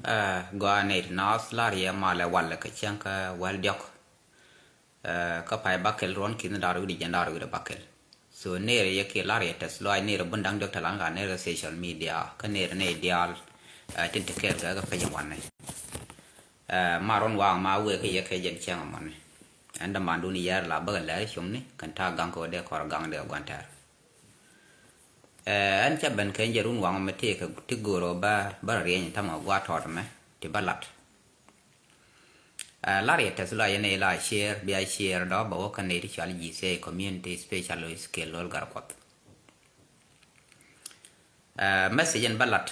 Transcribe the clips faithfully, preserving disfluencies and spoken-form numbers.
Ɛ, gɔaa nɛy ti naath, la̱r yɛ malɛ walɛ kɛ cäŋ kä wäl diɔ̱k. Ɛ, kä pay bäkɛl ruɔ̱n ki̱n da̱r wi̱cdɛ jiɛn da̱r wi̱cdɛ bäkɛl. So nɛy rɛ yɛ kiɛ la̱r yɛ tɛth lɔaac nɛy rɛ bun da̱ŋ diɔ̱k tɛ̈th lan kä nɛy rɛ social media kä nɛy rɛ nɛy diaal. Ɛ, tin te kɛɛl kɛ kɛ pec in wanɛ. Ɛ, ma ruɔ̱n waŋ ma wëë kä yɛ kɛ jɛn cäŋ ɛmɔni. Ɛn dämandun yɛr la bäkɛ lɛr cumni kɛn ta̱a̱ gaŋ kɛ wä dee kɔr gaŋ dee gua̱n tɛr. Ɛ, ɛn cä ben kɛ jɛ run waŋ mɛ tëëkɛ ti go̱o̱r ɔ bä, bä rɔ riɛny tamɛ gua̱a̱ tɔɔt mɛ ti bä lat. Ɛ, la̱r yɛ tɛth lɔaac yɛn ila share, bia share dɔ̱ bä wä kä nɛy ti cɔal G C A community, special kɛ Lol Gatkuɔth. Ɛ, message in bä lat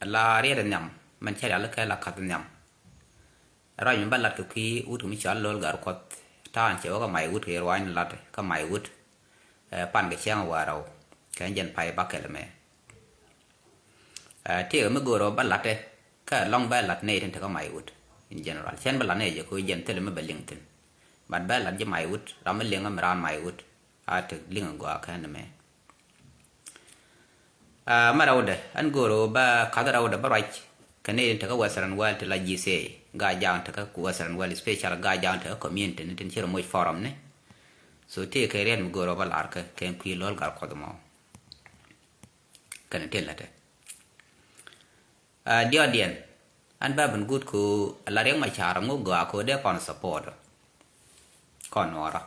la riɛt nhiam mɛn cä rial kɛ la kath nhiam. Ruac mi bä lat kɛ kui̱ wut kɛ mi cɔal Lol Gatkuɔth, ta̱a̱n cɛ wä kä may wut kɛ ruac ni lat kä may wut. Ɛ, pan kɛ cäŋ wäl rɛw kɛ jɛn pay bäkɛl mɛ. Ɛ, tëëkɛ mi go̱o̱r ɔ bä la̱t ɛ kä lɔ̱ŋ bä la̱t nɛy tin te kä may wut. In general cɛn bä la̱t nɛy jɛ ko̱ jɛn thilɛ mi bɛ liŋ thi̱n. But bä la̱t ji̱ may wut, ram mi liŋ mi raan may wut a te liŋ gɔaa kɛn mɛ. Ɛ, mɛ rɛwdɛ ɛn go̱o̱r ɔ bä ka̱th rɛwdɛ bä ruac kɛ nɛy tin te kä Western world ti la G C A, Gaajaŋ te kä Western world, special Gaajaŋ te kä community ni tin ci rɔ moc forum ni. So tëëkɛ riɛt mi go̱o̱r ɔ bä la̱r kɛ kɛ kui̱ Lol Gatkuɔth mɔ. Kɛn ti lät ɛ. Ɛ, diɔt diɛn ɛn bä ben guut ku la Riek Machar ŋu gɔaa ku dee kɔn support. Kɔn nuɔrä.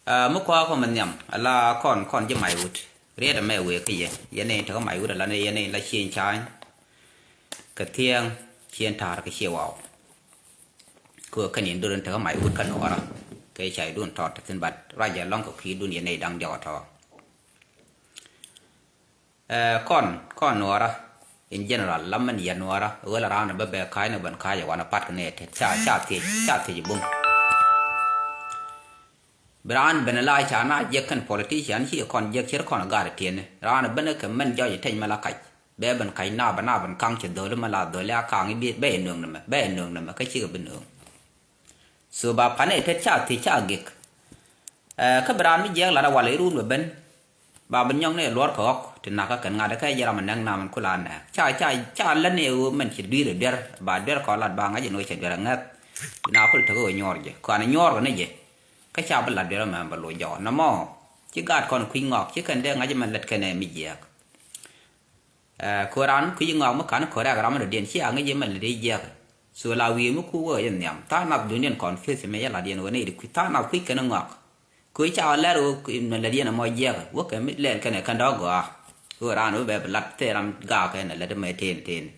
Ɛ, mi kɔakɔ mi nhiam ala kɔn, kɔn ji̱ may wut. Riet ɛmɛ wëë kä yɛ yɛn in te kä may wut ala ni yɛn in la cieŋ ca̱a̱ny. Kɛ thiɛŋ cieŋ ta̱a̱r kɛ cie waw. Ku kɛn in dor in te kä may wut kä nuɔrä. Kɛ cay dun tɔt te thi̱n, but ruac ɛlɔ̱ŋ kɛ kui̱ dun yɛn in da̱ŋ diɔk tɔ̱. Ɛ, kɔn, kɔn nuɔrä in general, la mɛn yɛ nuɔrä ɣöl a raan bä bɛ ka̱a̱cni bän ka̱a̱c ɛ wanɛ pat kɛ nɛy tet ca, ca thiec, ca thiec buŋ. Bi raan ben la ca na jiɛk kɛn politician ci kɔn jiɛk cir kɔn gaat tiɛni. Raan ben kɛ mɛn jɔc tec mɛ la kac. Bɛ ben kac na bä na ben kaŋ ci dholi mɛ la dholi a kaŋ i̱ bi bɛ yɛ nööŋ nɛmɛ, bɛ yɛ nööŋ nɛmɛ kä cikɛ bi nööŋ. So ba panɛ tet ca thiec ca gik. Ɛ, kä bi raan mi jiɛk lat a wal i̱ run bɛ ben. Ba bi nyɔŋ ni luɔr kɛ ɣɔk ti nakä kɛn ŋa̱t kä jɛ ram mi nɛŋ nam in kula nɛɛk. Ca, ca, ca lät ni ɣöö mɛn ci dui̱r ɛ duer, ba duer kɔn lat ba ŋa̱c in ɣöö cɛ duer ɛ ŋäth. Bi na kul tekɛ ɣöö nyuɔɔr jɛ. Kɔn nyuɔɔr kɛ ni jɛ. Kä ca bi lat duer ɛmɛ bɛ loc jɔk. Nɔmɔ, ci gaat kɔn kui̱ ŋɔak, ci kɛn dee ŋa̱c mɛn lät kɛn ɛ mi jiääk. Ɛ, kɛ raan mi kui̱ ŋɔak mi ka̱n kɔrɛk ram mi dɔ̱diɛn, ci a ŋäc mɛn lät i̱ jiääk. So la wi̱i̱ mi ku wä in nhiam. Tha̱a̱ŋ nath duundiɛn confuse mi yɛ lat yɛn wä ni di kui̱. Tha̱a̱ŋ nath kui̱ kɛn ŋɔak. Kɛ ca lɛr wä mɛ lät yɛn ɛmɔ jiɛk wä kɛ mi lɛl kɛn ɛ kɛn dɔ̱k gɔaa. Wä raan wä bɛ bi lat thil ram gaak kɛn ɛ lät mɛ ten ten.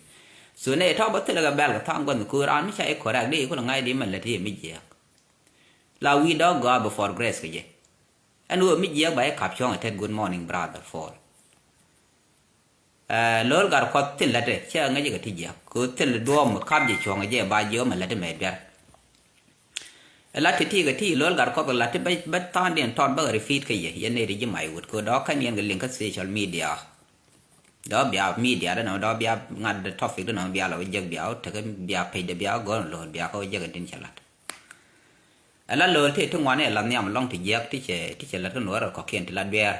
So nɛ tɔ̱ bä thilɛ kɛ bɛl kɛ tha̱a̱ŋ gua̱n kɛ raan mi ca i̱ correct di i̱ kulɛ ŋa̱c di mɛ lät yɛ mi jiɛk. La wi̱i̱ dɔ̱k gɔaa before grace kɛ jɛ. Ɛn wä mi jiɛk ba i̱ kap cuɔ̱ŋ ɛ tet good morning brother Paul. Ɛ, Lol Gatkuɔth thin lätdɛ cɛ ŋäcɛ kɛ ti jiäk kɛ thil duɔ̱ɔ̱m kap jɛ cuɔ̱ŋ jɛ ba jiɔ̱ɔ̱m ɛ lätdɛ mɛ duer. Ɛ lat ti ti kɛ ti Lol Gatkuɔth ɛ lat ti bä, bä tha̱a̱ŋdiɛn tɔt bä kɛ repeat kä yɛ, yɛn nɛy ti ji̱ may wut kɛ dɔ̱ kɛn yɛn kɛ liŋ kä social media. Dɔ̱ bia media dɛ nɔ dɔ̱ bia ŋa̱t dɛ topic dɛ nɔ bia lɔ wä jiäk bia wä tekɛ bia page dɛ bia wä gɔ̱r Lol bia kä wä jiäk in tin cɛ lat. Ɛ la Lol ti ti ŋuan ɛ la nhiam lɔŋ ti jiäk ti cɛ, ti cɛ lat kä nuɔr kɔkiɛn ti la dueer.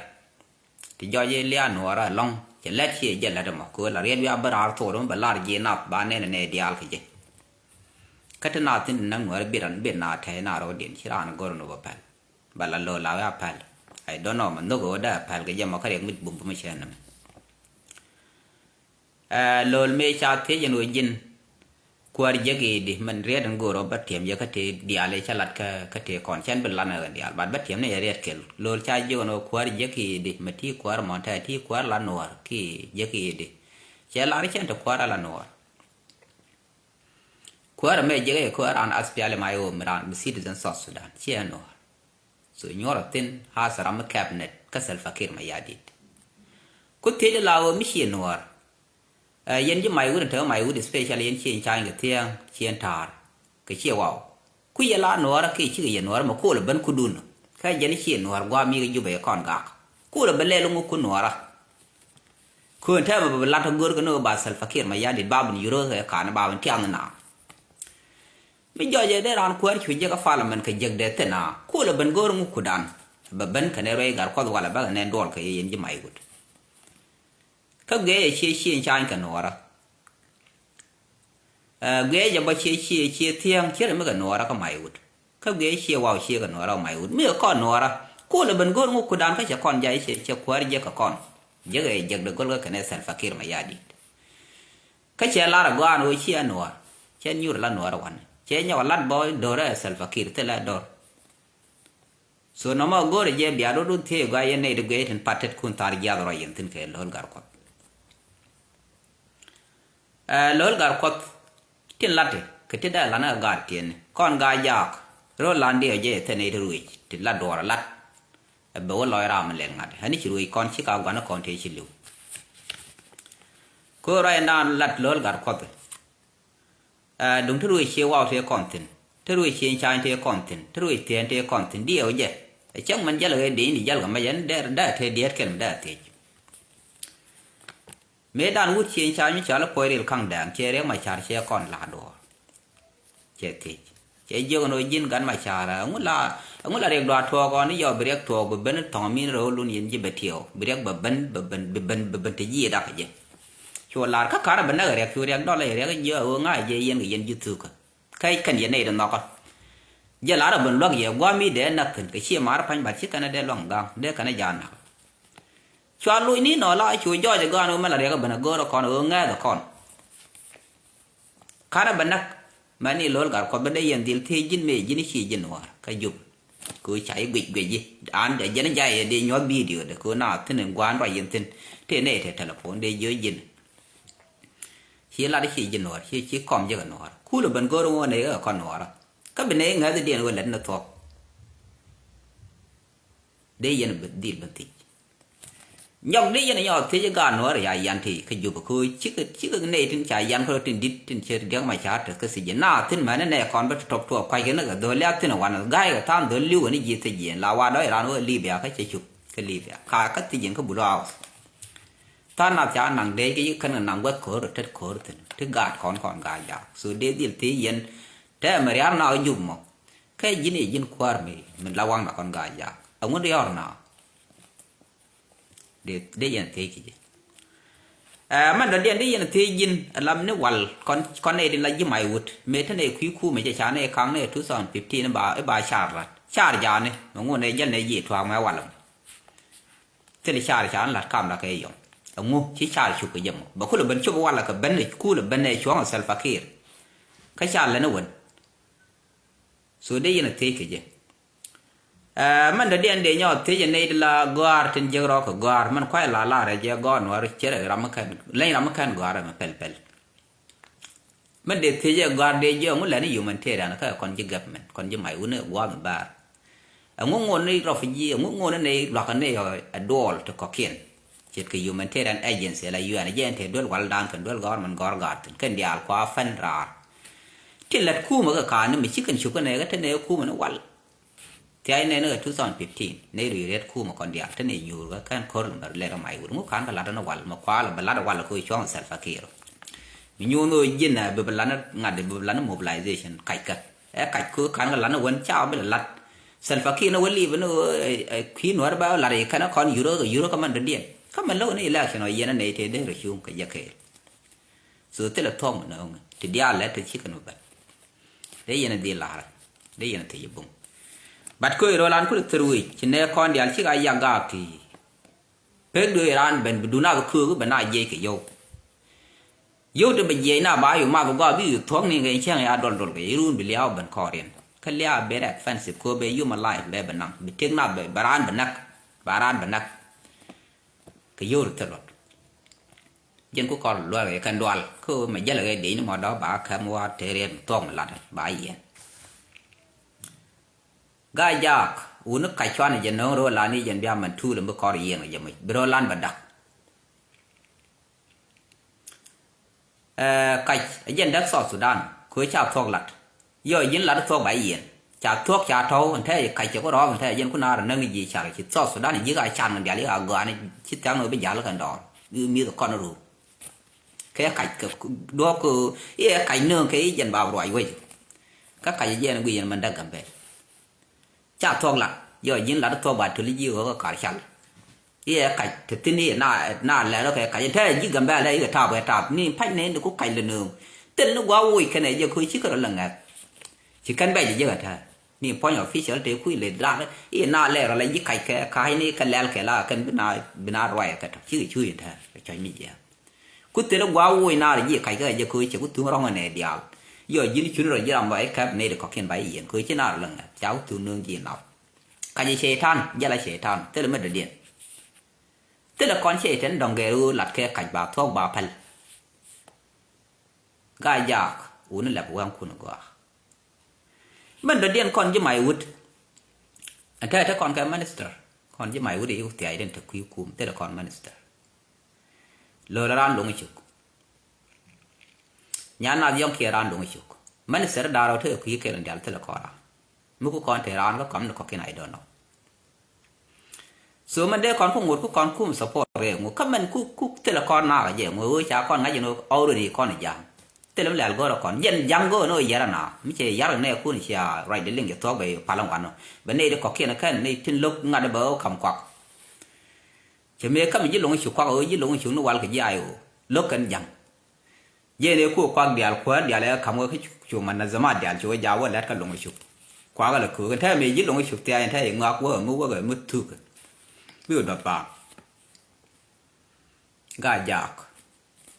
Ti jɔc i̱ lia̱a̱ nuɔɔrä ɛlɔ̱ŋ cɛ lät ciɛ jɛ lät ɛmɔ kɛ ɣöö la riɛt wiaa bä raar thok ɛmɔ bɛ lar ji̱ nath ba nɛn ɛ nɛy diaal kɛ jɛ. Kä ti naath thi̱n ti näk nuɔɔrä bit ran bit naath tɛy naath rɔ̱diɛn ci raan ɛ go̱r ɛn ɣöö bɛ pɛl. Bɛ la Lol la wiaa pɛl. I don't know mɛ nhök ɛ ɣöö dee ɛ pɛl kɛ jɛ mɔ kä riɛk mi bum bum cɛ nɛmɛ. Ɛ, Lol mëë ca thiec ɛn ɣöö ji̱n kuäär jiäk i̱di mɛn riɛt ɛn go̱o̱r ɔ bä tiɛm yɛ kä tëë diaal ëë cä lat kä, kä tëë kɔn cɛn bi lan ɛ ɣän diaal bat bä tiɛm ni yɛ riɛt kɛl. Lol ca jiök ɛn ɣöö kuäär jiäk i̱di mɛ ti kuäär mɔn tɛɛ ti kuäär la nuɔɔr ki jiäk i̱di. Cɛ lar cɛn te kuäär ala nuɔɔr. Kuäär ɛmɛ jiäk ɛ kuäär an SPLM IO mi raan bi citizen South Sudan ciɛ nuɔɔr. So nyuɔrɔ thin has ram mi cabinet kä Salva Kiir Mayardit. Ku thiec la ɣöö mi ciɛ nuɔɔr. Ɛ, yɛn ji̱ may wut in te may wut special yɛn ciɛ in ca̱a̱ny kɛ thiäŋ ciɛ in ta̱a̱r kɛ ciɛ waw. Ku yɛ la nuɔɔr kɛ cikɛ yɛ nuɔɔr mɛ ko̱o̱l ɛ ben kudun. Kä jɛn ciɛ nuɔɔr gua̱a̱ mi kɛ Jubɛ yɛ kɔn gak. Ko̱o̱l ɛ ben lɛl ŋuk ku nuɔɔrä. Köön tɛmɛ bɛ bi lat ɛ go̱r kɛ ni ɣöö ba Salva Kiir Mayardit ba bin yurä kɛ ka̱n ba bin tiaŋ na. Mi jɔc ɛ dee raan kuäär cu jiäk ɛ parliament kɛ jiäk dee thin a. Kulɛ ben go̱o̱r ŋuk kudan. Bɛ ben kɛnɛ ruɛy Gatkuɔth walɛ bɛ kɛnɛ duɔl kɛ yɛ yɛn ji̱ may wut. Kä gɛɛ ɛ cie cie ca̱a̱ny kɛ nuɔɔrä. Ɛ, guiɛ jɛ bä ciɛ ciɛ ciɛ thiäŋ ciɛ rɛ mi kɛ nuɔɔrä kä may wut. Kä guiɛ ciɛ waw ciɛ kɛ nuɔɔrä kä may wut. Mi kɛ kɔn nuɔɔrä. Kulɛ ben go̱o̱r ŋuk kudan kä cɛ kɔn jay ciɛ ciɛ kuäär jiɛ kɛ kɔn. Jiɛ kɛ jiɛk dee go̱l kä kɛnɛ Salva Kiir Mayardit. Kä cɛ lar ɛ gɔaan ɣöö ciɛ nuɔɔr. Cɛ nyuur la nuɔɔrä wanɛ. Cɛ nyɔk lat bä do̱rä ɛ Salva Kiir thilɛ do̱r. So nɔmɔ go̱o̱rɛ jɛ bia do̱r dun thiee gɔaa yɛn nɛy di guiɛ tin patet kun thar jiath rɔ yɛn thin kɛ lo̱l gar kuɔth. Ɛ, lo̱l gar kuɔth tin lati kɛ ti dee lan ɛ gaat tiɛni kɔn gaa jaak. Ro̱l lan diɛ jɛ thɛ nɛy ti ruec ti la duɔɔr lat. Ɛ bɛ wä lɔc ram lɛl ŋa̱t ɛ ni ci ruec kɔn ci ka gua̱n kɔn tëë ci li̱w. Ko̱ rɔy naan lat lo̱l gar kuɔth. Ɛ, duŋ ti ruec cie waw tëë kɔn thi̱n, ti ruec cie cany tëë kɔn thi̱n, ti ruec thiɛn tëë kɔn thi̱n diɛw jɛ. Ɛ cäŋ mɛn jäl ɣee dee ni jäl kɛ mɛ jɛn dee dee tëë diɛt kɛn mi dee thiec. Mëë dan wut cie cany mi cɔal i̱ puɔy ril kaŋ dɛɛŋ cie riɛk ma car cie kɔn la duɔɔr. Cɛ thiec. Cɛ jiök ɛn ɣöö ji̱n gat ma ca̱a̱rä ɛŋu la, ɛŋu la riɛk duaar tuɔɔk ɣɔn i̱ yɔɔ bi riɛk tuɔɔk bi ben thɔŋ min rɛw lun yɛn ji̱ bɛ tiɛw bi riɛk bɛ ben bɛ ben bɛ ben bɛ ben te ji̱ dak jɛ. Cu lar kä ka̱rä bɛ näk riɛk cu riɛk dɔl riɛk ji̱ ɣöö ŋa̱c jɛ yɛn kɛ yɛn ji̱ thukä. Kä kɛn yɛn nɛy ti nhɔkä. Jɛ lar ɛ ben luäk yɛ gua̱a̱ mi dee näk thi̱n kɛ ciɛ mar pa̱ny bat ci kɛn ɛ dee luaŋ ga̱a̱ŋ dee kɛn ɛ ja̱a̱n näk. Cua loc ni nɔ la cu jɔɔc ɛ gɔaan ɣöö mɛn la riɛk ɛ ben ɛ go̱o̱r ɛ kɔn ɣöö ŋɛɛth ɛ kɔn. Ka̱n ɛ bɛ näk mɛn ni lo̱l gar kuɔth bä dee yɛn dhil thiec ji̱n mëë ji̱n ci ji̱n wäär kä jup. Kɛ ɣöö ca i̱ guic guic ji̱ an dee jɛn jay ɛ dee nyuɔ̱th bidio dee kɛ ɣöö na thi̱n in gua̱a̱n ruac yɛn thi̱n tëë nɛy tëë telɛpon dee jiö ji̱n. Ci lat ci ji̱n wäär ci ci kɔm ji̱ kɛ nuɔɔr kulɛ ben go̱o̱r ŋuɔ̱n nɛy kɛ kɔn nuɔɔrä. Kä bi nɛy ŋäthdiɛn ɣöö lät ni thuɔ̱k. Dee yɛn bi dhil bi thiec. Nyɔk dee yɛn nyɔk thiec i̱ gaat nuɔɔr ya yan ti kä jup kä cikɛ cikɛ nɛy tin ca yan kä tin dit tin cɛ diɛk ma ca te kä thiec na thin mɛn nɛ kɔn bä tɔp tuɔɔk kuac kɛ ni kɛ dhol ya thin wan ga̱a̱c kɛ than dhol li̱w kɛ ni ji̱ thiec yɛn la wa dɔc ran wä Libya kä cɛ cup kä Libya ka kä thiec yɛn kä bulu house. Than na ca naŋ dee kɛ kän kɛ naŋ guäth ko̱r tet ko̱r thin ti gaat kɔn kɔn gaat jak so dee dhil thiec yɛn. Tɛ mɛ riar na ɔ jup mɔ kɛ ji̱n i̱ ji̱n kua̱r mi mi la waŋ na kɔn gaat jak ɛŋun riɔr na. Dee, dee yɛn thiec kɛ jɛ. Ɛ, mɛn dɔ̱diɛn dee yɛn thiec ji̱n ɛ lam ni wal kɔn, kɔn nɛy di la ji̱ may wut mëë te nɛy kui̱ kuumɛ jɛ ca nɛy kaŋ nɛy two thousand fifteen i̱ ba, i̱ ba car lat car jaani mɛ ŋun nɛy jäl nɛy ji̱ tuaak mɛ wal. Thil car ca ni lat kam la kɛ yɔm. Ɛŋu ci car cuk kɛ jɛ mɔ bɛ kulɛ ben cop wal kɛ ben kulɛ ben nɛy cuɔ̱ŋ ɛ Salva Kiir. Kä car lɛ ni wen. So dee yɛn a thiec kɛ jɛ. Ɛ, mɛn dɔ̱diɛn dee nyɔk thiec ɛ nɛy ti la gɔ̱a̱r tin jiäk rɔɔk kɛ gɔ̱a̱r mɛn kua̱c la lar ɛ jɛ gɔ̱a̱r nuɔ̱ɔ̱r cɛ rɛ ram mi kɛn leny ram mi kɛn gɔ̱a̱r ɛmɛ pɛl pɛl. Mɛn dee thiec ɛ gɔ̱a̱r dee jiök ɛŋu lɛni humanitarian kä kɔn ji̱ government kɔn ji̱ may wuni ɛ gua̱a̱th mi baar. Ɛŋu ŋuɔ̱n ni refugee ɛŋu ŋuɔ̱n ni luakä ni ɛ duɔl ti kɔ̱kiɛn. Ce̱tkɛ humanitarian agency la U N jɛ ɛn te duel waldan kɛn duel government gɔ̱r gaat thi̱n kɛn diaal kua fɛn raar. Ti lät kumä kɛ ka̱a̱ni mi ci kɛn cop kɛn ɛ kɛ te nɛ kumä ni wal. Thia̱c nɛn kɛ two thousand fifteen nɛ ri riet kumä kɔn diaal te nɛ nyuur kɛ kɛn ko̱r lɛ mɛ lɛr kɛ may wur ŋu ka̱n kɛ lat ni wal mɛ kual bɛ lat wal kɛ cuɔ̱ŋ Salva Kiir. Mi nyuun ɣöö ji̱n ɛ bi bi lat ni ŋa̱t bi bi lat ni mobilization kac kɛ ɛ kac kɛ ka̱n kɛ lat ni wän ca bi lɛ lat. Salva Kiir ni wä liip ni ɣöö ɛ kui̱ nuäär bɛ lat kɛn kɔn yurä kɛ yurä kɛ mɛn dɔ̱diɛn kä mɛn lo̱k ni election ɔ yɛn ni nɛy tëë dee rɔ cuŋ kɛ jɛ kɛɛl. So thilɛ thuɔ̱k mi nööŋ ti diaal lɛ ti cikɛ ni bɛn. Dee yɛn a dhil la̱rä dee yɛn a thiec buŋ. But kööc rööl an kulɛ thir wec ci nɛɛ kɔn diaal cik a yak gaak ti. Pek duee raan ben bi dun a bi köök ben a jiɛc kɛ yio̱w. Yio̱w ti bɛ jiɛc na ba yio̱w ma bi gɔaa bi yio̱w thuɔ̱k ni kɛ cäŋ ya dɔl dɔl kɛ yio̱w run bi liaw ben kɔɔriɛn kä liaw ben expensive kööb bɛ yio̱w ma life bɛ bɛ naŋ bi tek na bɛ raan bɛ näk. Ba raan bɛ näk. Kɛ yio̱w ri thil luɔt. Jɛn ku kɔr luaak ɛ kɛn dual kä mɛ jälɛ ɣɛ dec ni mɔ dɔ̱k ba kɛm wa te riɛt mi thuɔk mi lat ba yiɛn. Gaa jaak wuni kac cuan jɛ no̱o̱ŋ ro̱o̱ lan i̱ jɛn bia mɛn tuul mi kɔr yiɛn kɛ jɛ mec bi ro̱o̱ lan bɛ dak. Ɛ, kac ɛ jɛn däk South Sudan kɛ ca thuɔk lat. Yɔ ji̱n lat thuɔk ba yiɛn ca thuɔk ca tɔw ɛn tɛɛ kac cɛ ku rɔɔk ɛn tɛɛ jɛn ku naar näk ni ji̱ car ci South Sudan ji̱ ka can kɛ dial i̱ a gɔaa ni ci thia̱k ni bi jal kɛn dɔɔr. I̱ mi̱th kɔn ruur kɛ kac kɛ duɔ̱ɔ̱k kɛ i̱ ɛ kac nööŋ kɛ i̱ jɛn ba ruac wec. Kä kac ɛ jɛn guic yɛn mɛn däk Gambɛl. Ca thuɔk lat yɔ ji̱n lat thuɔk ba töl ji̱ ɣöö kä kar cal. I̱ ɛ kac te thi̱n i̱ na na lɛl rɔ kɛ kac te ji̱ Gambɛl i̱ kɛ tap kɛ tap ni pa̱c ni ni ku kac lɛ nööŋ. Thil ni gua̱a̱ woc kɛnɛ jɛ ko̱ ci kɛ rɔ lɛ ŋɛk. Ci kɛn bɛc jɛ jɛ kɛ tɛ̱̈ɛ̱̈ ni puɔ̱ny official tëë kui̱ lɛ ran i̱ na lɛ rɔ lɛ ji̱ kac kɛ ka̱cni kɛ lɛl kɛ la kɛn bi na bi na ruac kɛ tɔ̱ ci kɛ cuc in tɛ̱̈ɛ̱̈ kɛ cuɔ̱c mi jiɛɛm. Ku thil gua̱a̱ woc naar ji̱ kac kɛ jɛ ko̱ cɛ ku thuŋ rɔ̱ŋ nɛ diaal. Yɔ ji̱n cuni rɔ ji̱ ram ba i̱ kɛp nɛy ti kɔ̱kiɛn ba i̱ yiɛn ko̱ ci naar lɛ ŋɛk ca ku thuŋ nööŋ ji̱ nap. Kac cɛy-tan jɛ la cɛy-tan thil mi dɔ̱diɛn. Thilɛ kɔn cɛy-tan dɔ̱ŋ gɛɛr ɣöö lat kɛ kac ba thuɔ̱k ba päl. Gaa jaak wuni lɛp wɛŋkun gɔaa. Min dɔ̱diɛn kɔn ji̱ may wut. Ɛn tɛɛ te kɔn kɛ minister kɔn ji̱ may wut i̱ thia̱a̱c den te kui̱ kum thilɛ kɔn minister. Lo̱l raan lo̱ŋ cuk. Nyan nath yɔ̱ŋ kiɛ raan lo̱ŋ cuk. Minister da̱r ɔ te kui̱ kɛl in dial thilɛ kɔn raan. Mi ku kɔn te raan kä kɔn ni kɔ̱kiɛn I don't know. So mɛn dee kɔn ku ŋot ku kɔn kum support rɛ ŋu kä mɛn ku ku thilɛ kɔn nakä jɛ ŋu ɣöö ca kɔn ŋa̱c in already kɔn ja̱a̱ŋ. Thilɛ mi lɛl go̱rɛ kɔn jɛn ja̱ŋ go̱o̱n ɣöö yɛr ana mi cɛ yar nɛ kun cia ruacdɛ liŋ jɛ thuɔ̱k bɛ pal ŋuan ɔ bɛ nɛy di kɔ̱kiɛn kɛn nɛy tin lo̱k ŋa̱t bɛ ɣöö kam kuak. Cɛ mëë käm ji̱ lo̱ŋ cuk kuak ɣöö ji̱ lo̱ŋ cuk ni wal kɛ ji̱ I O lo̱k kɛn ja̱ŋ. Jɛn ëë ku kuak diaal kuäär diaal ɛ ka̱m wä kä cu manazamat diaal cu wä jaak wä lɛt kä lo̱ŋ cuk. Kuak ala köök ɛn tɛmɛ ji̱ lo̱ŋ cuk thia̱a̱c ɛn tɛmɛ ŋɔak wä mi wä mi thuk. Mi wä dɔ̱p paam. Gaa jaak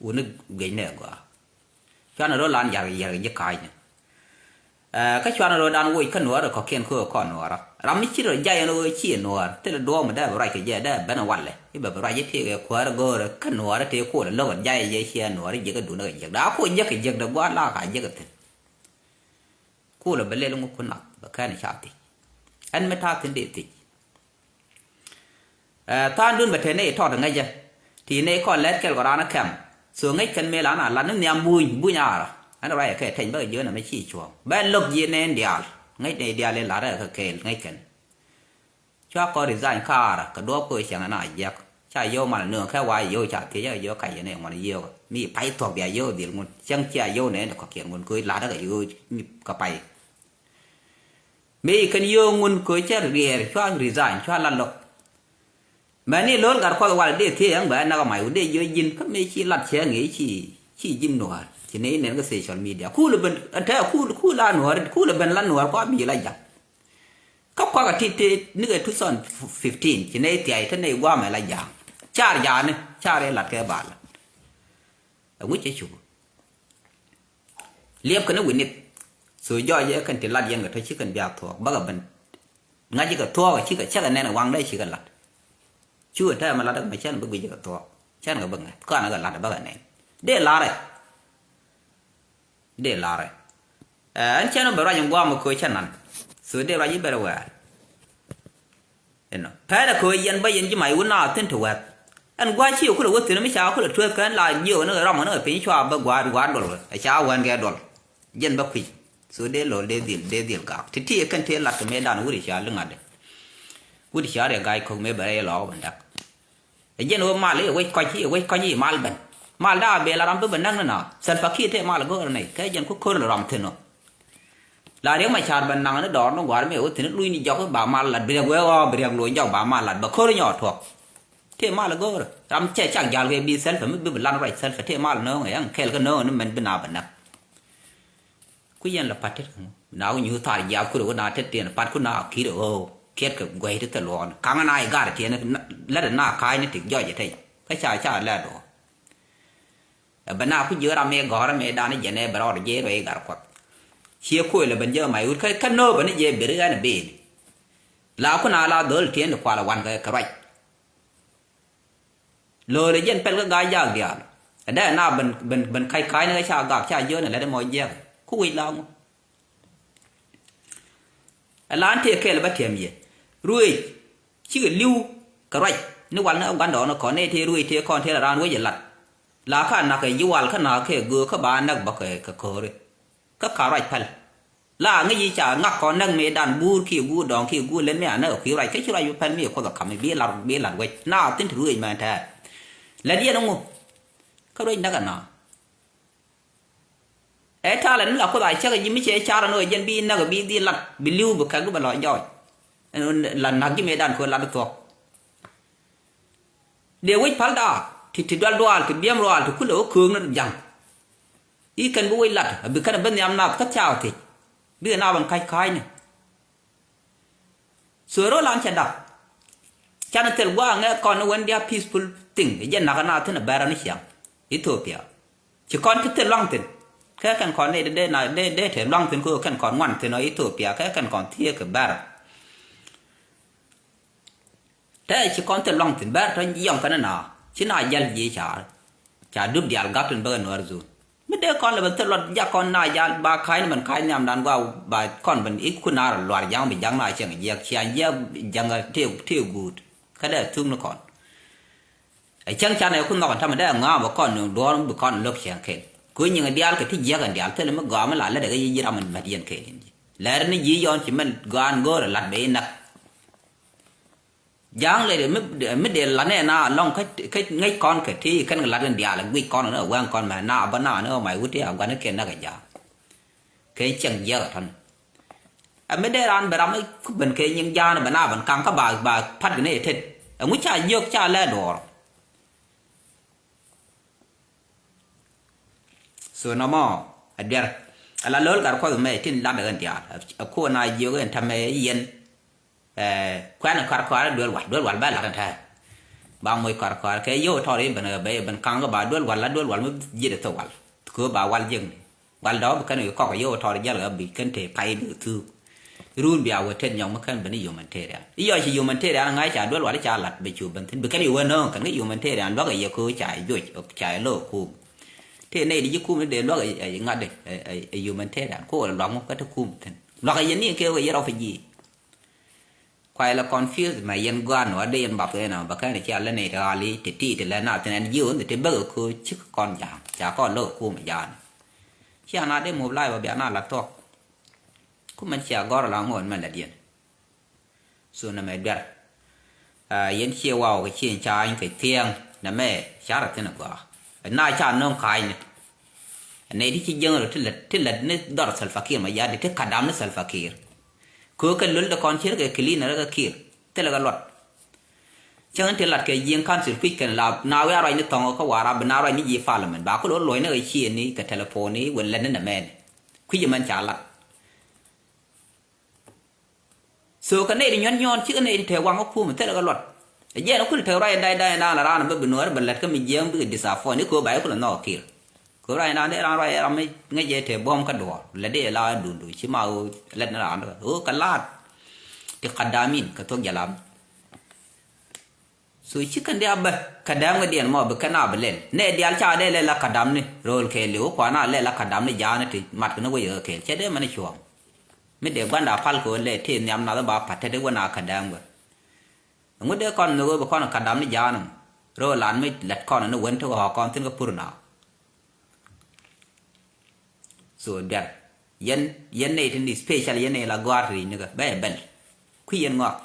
wuni guic nɛ gɔaa. Cuanɛ rɔ lan yar yar ji̱ ka̱a̱cni. Kä cuanɛ rɔ dan woc kä nuɔɔr kɔ̱kiɛn kä kɔn nuɔɔrä ram mi ci rɔ jay ɛn ɣöö ci nuɔɔr thilɛ duɔ̱ɔ̱m dee bɛ ruac kɛ jɛ dee ben walɛ i̱ bɛ bɛ ruac i̱ tëëkɛ kuäärä go̱o̱rä kä nuɔɔrä tëë kolɛ lo̱k jay jɛ ciɛ nuɔɔrä jiäkä duundä kɛ jiäk daa ko jiäk kɛ jiäk dee gua̱a̱r la ka jiäk kɛ thi̱n. Kolɛ bɛ lɛl ŋu kun nath bɛ kɛn ca thiec. Ɛn mi ta̱a̱ thi̱n dee thiec. Tha̱a̱ŋdun bɛ te nɛy tɔt ŋäcä ti nɛy kɔn lɛt kɛl kɔ raan ɛ kɛm. So ŋäc kɛn mëë la na lat ni nhiam buny buny aarä ɛn ruac ɛ kɛ tɛny bä kɛ jiön ɛmɛ ci cuɔ̱ɔ̱ŋ bɛ lo̱k ji̱ nɛn diaal. Ŋäc nɛy diaal in lat ɛ kɛ kɛɛl ŋäc kɛn. Cua kɔn resign kaarä kɛ duɔ̱ɔ̱p kɛ wee cäŋ ɛn a jiäk ca yio̱w man ɛ nööŋ kɛ wa yio̱w ca thiec ɛ yio̱w kac yɛn ɛ ŋuɔ̱n yio̱w mi pay thuɔ̱k bia yio̱w dhil ŋun cäŋ cia yio̱w nɛn ɛ kɔ̱kiɛn ŋun kɛ lat ɛ kɛ yio̱w kɛ pay. Mëë kɛn yio̱o̱ŋun köö cä riɛɛr cua resign cua lat lo̱k. Mɛni lo̱l gat kuɔth wal dee thiee ɛŋ bɛ nak mac wä dee jiö ji̱n kä mëë ci lat cɛ ŋi̱i̱c ci ci ji̱n nuäär ci nɛy nɛn kä social media kul ben te kul kul a nuäär kul ben la nuäär kua bi la ja̱ŋ. Kä kuak a tit te nikɛ two thousand fifteen ci nɛy thiac te nɛy guamɛ la ja̱ŋ. Car ja̱a̱ni car ilat kɛ ba lat. Ɛ wi̱c cɛ cuk. Liɛpkɛ ni wi̱nit. So jɔɔc ɛ kɛn ti lat yɛn kɛ tɔ ci kɛn bia thuɔɔk bäkɛ ben. Ŋa̱c kɛ thuɔɔk cikɛ cäkɛ nɛn waŋdɛ cikɛ lat. Cu ɛ tɛmɛ lat mɛ cɛn bi guic kɛ thuɔɔk cɛn kɛ bi ŋa̱c kɔn kɛ lat bäkɛ nɛn. Dee larɛ. Dee larɛ. Ɛn cɛn bɛ ruac in guam kɛ cɛ nan. So dee ruac i̱ bɛrɛ wɛɛr. Inɔ pɛrɛ kɛ ɣöö yɛn bä yɛn ji̱ mac wun naath thi̱n ti wɛ̈th. Ɛn gua̱a̱c ci kulɛ wä thi̱n mi ca kulɛ tueeth kɛn la jiök ni ram ni piny cua bä gua̱a̱r gua̱a̱r duɔl ɛ ca wään kɛ duɔl. Jɛn bä kui̱c. So dee lo̱l dee dhil dee dhil gak ti ti kɛn ti lat kɛ mëë dan wut i̱ ca liŋ adɛ. Wut i̱ ca riɛ ga̱a̱c ko̱k mëë bɛ rɛy lɔɔk bä dak. Ɛ jɛn ɣöö mal i̱ wec kɔc i̱ wec kɔc i̱ mal ben. Mal daa bee la ram bi bɛ näk ni na. Salva Kiir tëë mal go̱o̱r nɛy kɛ jɛn ku ko̱r lɔ ram thi̱n ɔ. La Riek Machar bɛ naŋ ni dɔɔr ni gua̱a̱r mi ɣöö thi̱n luc ni jɔk ba mal lat bi riɛk wee ɣɔɔ bi riɛk loc jɔk ba mal lat bɛ ko̱r nyɔɔt tuɔk. Tëë mal go̱o̱r ram cɛ cak ja̱l kɛ bi Salva mi bi bi lan ruac Salva tëë mal nööŋ ɛn kɛl kä nööŋ ni mɛn bi na bɛ näk. Ku yɛn la pat tet kä ŋu na ku nyuuth thar jiath ku rɛ wä na tet tiɛn pat ku na ki̱t ɛ ɣöö kiɛt kɛ guɛy ti thil luɔɔn kaŋä na i̱ gar tiɛn lät ɛ na ka̱a̱cni ti jɔc ɛ tec kä ca ca lɛt ɣöö. Ɛ bɛ na ku jiök ram mëë gɔ̱rä mëë dan jɛn ɛ bɛ rɔɔd jiɛc ruɛy gar kuɔth. Ciɛ kuël ɛ ben jɛ mac wut kä kä nööpä ni jɛ beri ɣän ɛ beel. La ku na la dhöl tiɛn ti kual ɛ wan kɛ ruac. Lo̱o̱l ɛ jɛn pɛl kä ga̱a̱c jaak diaal. Ɛ dee na ben ben ben ka̱c ka̱a̱cni kä ca gak ca jiöönɛ lät ɛmɔ jiɛk ku wi̱c la ŋu. Ɛ la ɛn tëë kɛɛl bä tiɛm yɛ ruëëc. Cikɛ li̱w kɛ ruac ni wal ni ɛ gua̱ndɔɔŋni kɔn ni tëë ruëëc tëë kɔn tëë la raan wec ɛ lat. La ka nak kɛ ji̱ wal kä na̱a̱k kɛ göök kä ba näk bä kɛ kɛ kööri. Kä ka ruac päl. La ŋäc i̱ ca ŋak kɔn näk mëëdan guur kiɛ guur dɔ̱ŋ kiɛ guur lät mi a näk ɛ kui̱ ruac kä ci ruac bi päl mi ɛ kuoth ɛ ka̱m i̱ bi lat bi lat wec na thi̱n ti ruëëc mɛn tɛ̈ɛ̈. Lät yɛn ɛŋu. Kä ruëëc näk ɛ na. Ɛ talɛ ni la kuoth a cäk ji̱ mi cɛ car ɛn ɣöö jɛn bi näk bi dhil lat bi li̱w bi kɛk di bɛ lɔ jɔɔc. Ɛn la näk ji̱ mëëdan köör lat di thuɔ̱k. Dee wec päl daak ti ti dual duaal ti biɛm ruaal ti kulɛ wä köök ni ja̱ŋ. I̱ kɛn bi wec lat a bi kɛn a bi nhiam nath kä thiaak thiec. Bikɛ nath ban ka̱c ka̱a̱cni. So rol an cɛ dak. Canɛ thil gua̱a̱ ŋɛ kɔn ni wen dia peaceful thing. Jɛ nak na thin a bɛr ni ciaŋ Ethiopia. Ci kɔn ti thil luaŋ thin. Kɛ kɛn kɔn ni dee na dee dee te luaŋ thin ko kɛn kɔn ŋuan thin ɔ Ethiopia kɛ kɛn kɔn thiee kɛ bɛr. Te ci kɔn thil luaŋ thin bɛr tɔ yɔŋ kɛn na ci na jɛl ji̱ ca ca dup dial gak tin bäkɛ nuɔr zon. Mi dee kɔn lɛ ben thil luɔt jak kɔn na jal ba ka̱ny ni ben ka̱ny nhiam dan gua ba kɔn ben ik kun na rɔ luar jaŋ bi jaŋ na cieŋ jiɛk cia jiɛk jaŋ tëë tëë guut. Kä dee thuk ni kɔn. Ɛ cäŋ canɛ ku nhɔk ɛn tamɛ dee ŋa̱a̱m ɛ kɔn duɔ̱ɔ̱r mi bi kɔn lo̱k cieŋ kɛl. Ku nyiŋ diaal kɛ ti jiäk ɛn diaal thilɛ mi gɔaa mi la lätdɛ kɛ yic ji̱ ram ɛn mät yɛn kɛɛl in ji̱ lɛr ni ji̱ yɔn ci mɛn gɔaa ɛn go̱o̱r ɛ la̱t bɛ inäk. Ja̱a̱ŋ lɛ mi mi dee la̱t nɛ na lɔŋ kä kä ŋäc kɔn kɛ ti kɛn kɛ la̱t in diaal ɛ guic kɔn ɛn ɛ wɛŋ kɔn mɛ na bä na ni ɛ mac wut ti a gua̱n kɛ näk ɛ ja̱a̱ŋ. Kɛ cieŋ jiäk ɛ tɔ̱n. Ɛ mi dee raan bɛ ram mi ku ben kɛ nyiŋ ja̱a̱n bɛ na ben kaŋ kä ba ba pat gɛ ni ɛ tet. Ɛŋu ca jiök ca lɛ duɔɔr. So nɔmɔ a duer a la lo̱l gat kuɔth mɛ tin lat ɣän diaal. A kuɔ na jiök ɛn tämɛ yɛn. Ɛ kuɛn kɔar kɔar duel wal duel wal bɛ lat ɛn tɛɛ. Ba moc kɔar kɔar kɛ yio̱w tɔr i̱ ben ɣä bɛ ben kaŋ ba duel wal la duel wal mi ji̱t ɛ thok wal. Kö ba wal jiäkni. Wal dɔ̱k bi kɛn wi̱i̱ kɔk yio̱w tɔr jäl ɣä bi kɛn te pay bi thuuk. Run bia wä tet nyɔk mi kɛn ben i̱ humanitarian. I̱ yɔc ci humanitarian ŋa̱c ca duel wal i̱ ca lat bɛ cu ben thi̱n bi kɛn i̱ wä nööŋ kɛn kä humanitarian luäk i̱ yɛ köö ca i̱ juɔc ca i̱ lo̱k kum. Tëë nɛy di ji̱ kum ni dee luäk i̱ ŋa̱t i̱ humanitarian ko wä luaŋ kä te kum thi̱n. Luäk i̱ yɛ ni kɛ wä yɛ refugee. Kuay la confuse mɛ yɛn guan wa dee yɛn bap kɛ na ba kɛn cia lɛ nɛy ti ɣali ti ti ti lɛ na thin ɛn ji̱ wä ni ti bäk köö cik kɔn ja̱a̱ŋ ca kɔn lo̱k kum ja̱a̱n. Cia na dee mop lai ba bia na la thuɔk. Ku mɛn cia gɔr la ŋuɔn mɛn la diɛn. So nɛ mɛ duer. Yɛn cie waw kɛ cie ca̱a̱ny kɛ thiɛŋ nɛ mɛ carɛ thin agɔaa. Na ca no̱o̱ŋ ka̱a̱cni. Nɛ ti ci jäŋ rɔ ti lät ti lät ni dhɔr Salva Kiir ma ya̱di ti kadam ni Salva Kiir. Köökɛ lol de kɔn cir kɛ clean rɛ kɛ Kiir thilɛ kɛ luɔt. Cäŋ ti lat kɛ ji̱eŋ council kui̱c kɛn la na wiaa ruac ni thɔŋ kä Warap bi na ruac ni ji̱ parliament ba ku lo̱r luɔ̱c ni kɛ ciëëni kɛ telephone ni wën lät ni nɛ mɛɛni. Kui̱c mɛn ca lat. So kɛ nɛy ti nyuɔ̱n nyuɔ̱n cikɛ nɛy ti te waŋ kä kum thilɛ kɛ luɔt. Ɛ jiɛn kul te ruac da̱c da̱c da̱c la raan bä bi nuɔ̱ɔ̱r bä lät kä mi jiɛɛŋ bikɛ disappoint ni kɛ ɣöö ba jɛ kulɛ nhɔk kir. Kɛ ɣöö ruac da̱c da̱c raan ruac ram mi ŋäc jɛ te buɔ̱m kä duɔ̱ɔ̱r lät dee la dundu ci ma ɣöö lät ni raan dɔ ɣöö kɛ laat. Ti kadamin kɛ thok jalam. So ci kɛn diaal bä kɛ dääm kɛ diɛn mɔ bi kɛn a bi lɛl nɛ diaal ca dee lɛl a kɛ damni ro̱o̱l kɛɛliw kuan a lɛl a kɛ damni ja̱a̱ni ti mat kɛ ni wec kɛ kɛɛl cɛ dee mɛn cuɔ̱ɔ̱ŋ. Mi dee gua̱nda pal kɛ ɣöö lɛ tëë nhiam nath ba pa̱t te dee wän a kɛ dääm kɛ. Ŋut dee kɔn nhök ɣöö bi kɔn kɛ damni ja̱a̱ni ro̱o̱l an mi lɛt kɔn ni wän ti ɣɔ̱ɔ̱k kɔn thi̱n kɛ pur na. So duer yɛn yɛn nɛy tin special yɛn nɛy la gɔ̱a̱r ti ri̱c ni kɛ bɛ yɛ bɛl kui̱ yɛn ŋɔak.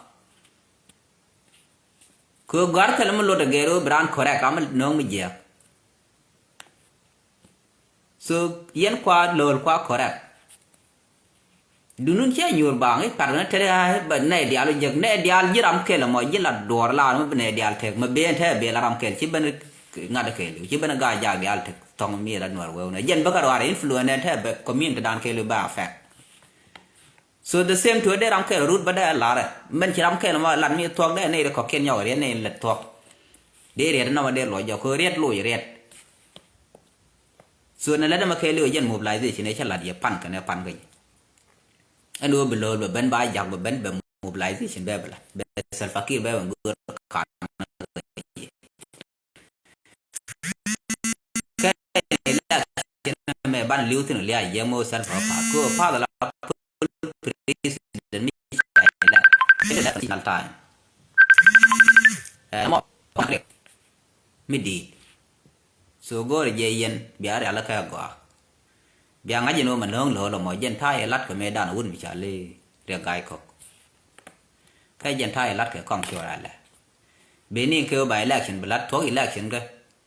Kɛ ɣöö gɔ̱a̱r thilɛ mi lot ɛ gɛɛr ɣöö bi raan correct ram mi no̱o̱ŋ mi jiääk. So yɛn kua lo̱o̱l kua correct. Dunun ciɛ nyuur baaŋ i̱ pat ɣän tɛt i̱ bɛ nɛy diaal i̱ jek nɛy diaal ji̱ ram kɛl ɛmɔ ji̱ la duɔɔr laar mi bi nɛy diaal tek mi ben tɛ ben la ram kɛl ci ben ŋa̱t kɛl ci ben gaa jaak diaal tek thɔŋ mi la nuɔr wewni jɛn bä kä ruaar influence ɛn tɛ bɛ community dan kɛl bɛ affect. So the same to dee ram kɛl rut bä dee larɛ mɛn ci ram kɛl ma lat mi thuɔk dee nɛy ri kɔkiɛn nyɔk riɛt nɛy lät thuɔk. Dee riɛt nɔmɔ dee luɔc jɔk kɛ riɛt loc riɛt. So nɛ lät ɛmɛ kɛɛliw ɛ jɛn mobilization ɛ cä la̱t yɛ pan kɛnɛ pan kä jɛ. Ɛn ɣöö bi lo̱o̱l bɛ ben ba jak bɛ ben bɛ mobilization bɛ bɛ la̱t bɛ Salva Kiir bɛ bɛ go̱o̱r ka̱n. Kɛ election mɛ ban li̱w thin lia̱a̱ yɛ ŋo̱o̱ Salva Kiir kɛ ɣöö path la president mi ca elect. It is national time. Ɛɛ mɔ mi di̱i̱t. So go̱o̱rɛ jɛ yɛn bia rial kɛ gɔaa. Bia ŋa̱c jɛ ni wä ma no̱o̱ŋ lo̱o̱l ɔmɔ jɛn ta̱a̱ yɛ lat kɛ mëëdan wut mi ca li riɛk ga̱a̱c kɔk. Kɛ jɛn ta̱a̱ yɛ lat kɛ kɔŋ ci wä ralɛ. Bi ni kɛ wä ba election bi lat thuɔ̱k election kɛ.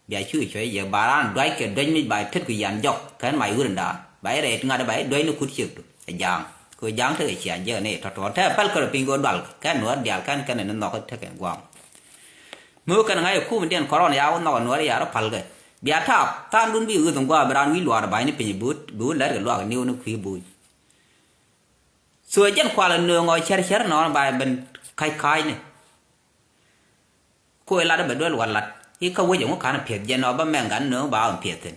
Bia cuc cuɛ yɛ ba raan duac kɛ duec mi ba tet ku yan jɔk kɛn mac wut in daan ba yɛ rɛy ti ŋa̱t ba yɛ duec ni kut ciek tu ɛ ja̱a̱ŋ. Kɛ wä ja̱a̱ŋ tekɛ cia jiɛk ni tɔ̱tɔ̱ te päl kärɛ piny kɛ wä dual kɛn nuäär diaal kɛn kɛn ni nhɔk tekɛ gua̱a̱ŋ. Mi wä kɛn ŋa̱c ɛ kum diɛn kɔrɔn ya wä nhɔk ɛ nuɔ̱ɔ̱r ya rɔ pa̱lkɛ. Bia taap tha̱a̱ŋdun bi ɣöth in gua̱a̱ bi raan wi̱i̱ luaar ba̱ny ni piny bi wä, bi wä lɛr kɛ luaak ni wä ni kui̱ bo̱o̱ny. So ɛ jɛn kual ɛ nööŋ ɔ cär cär nɔɔn ba ɛ ben ka̱c ka̱a̱cni. Ko ɛ lat ɛ bɛ duel wal lat i̱ kä wec ɛŋu ka̱n piɛth jɛn ɔ bä mɛŋ gan nööŋ ba ɣän piɛth thi̱n.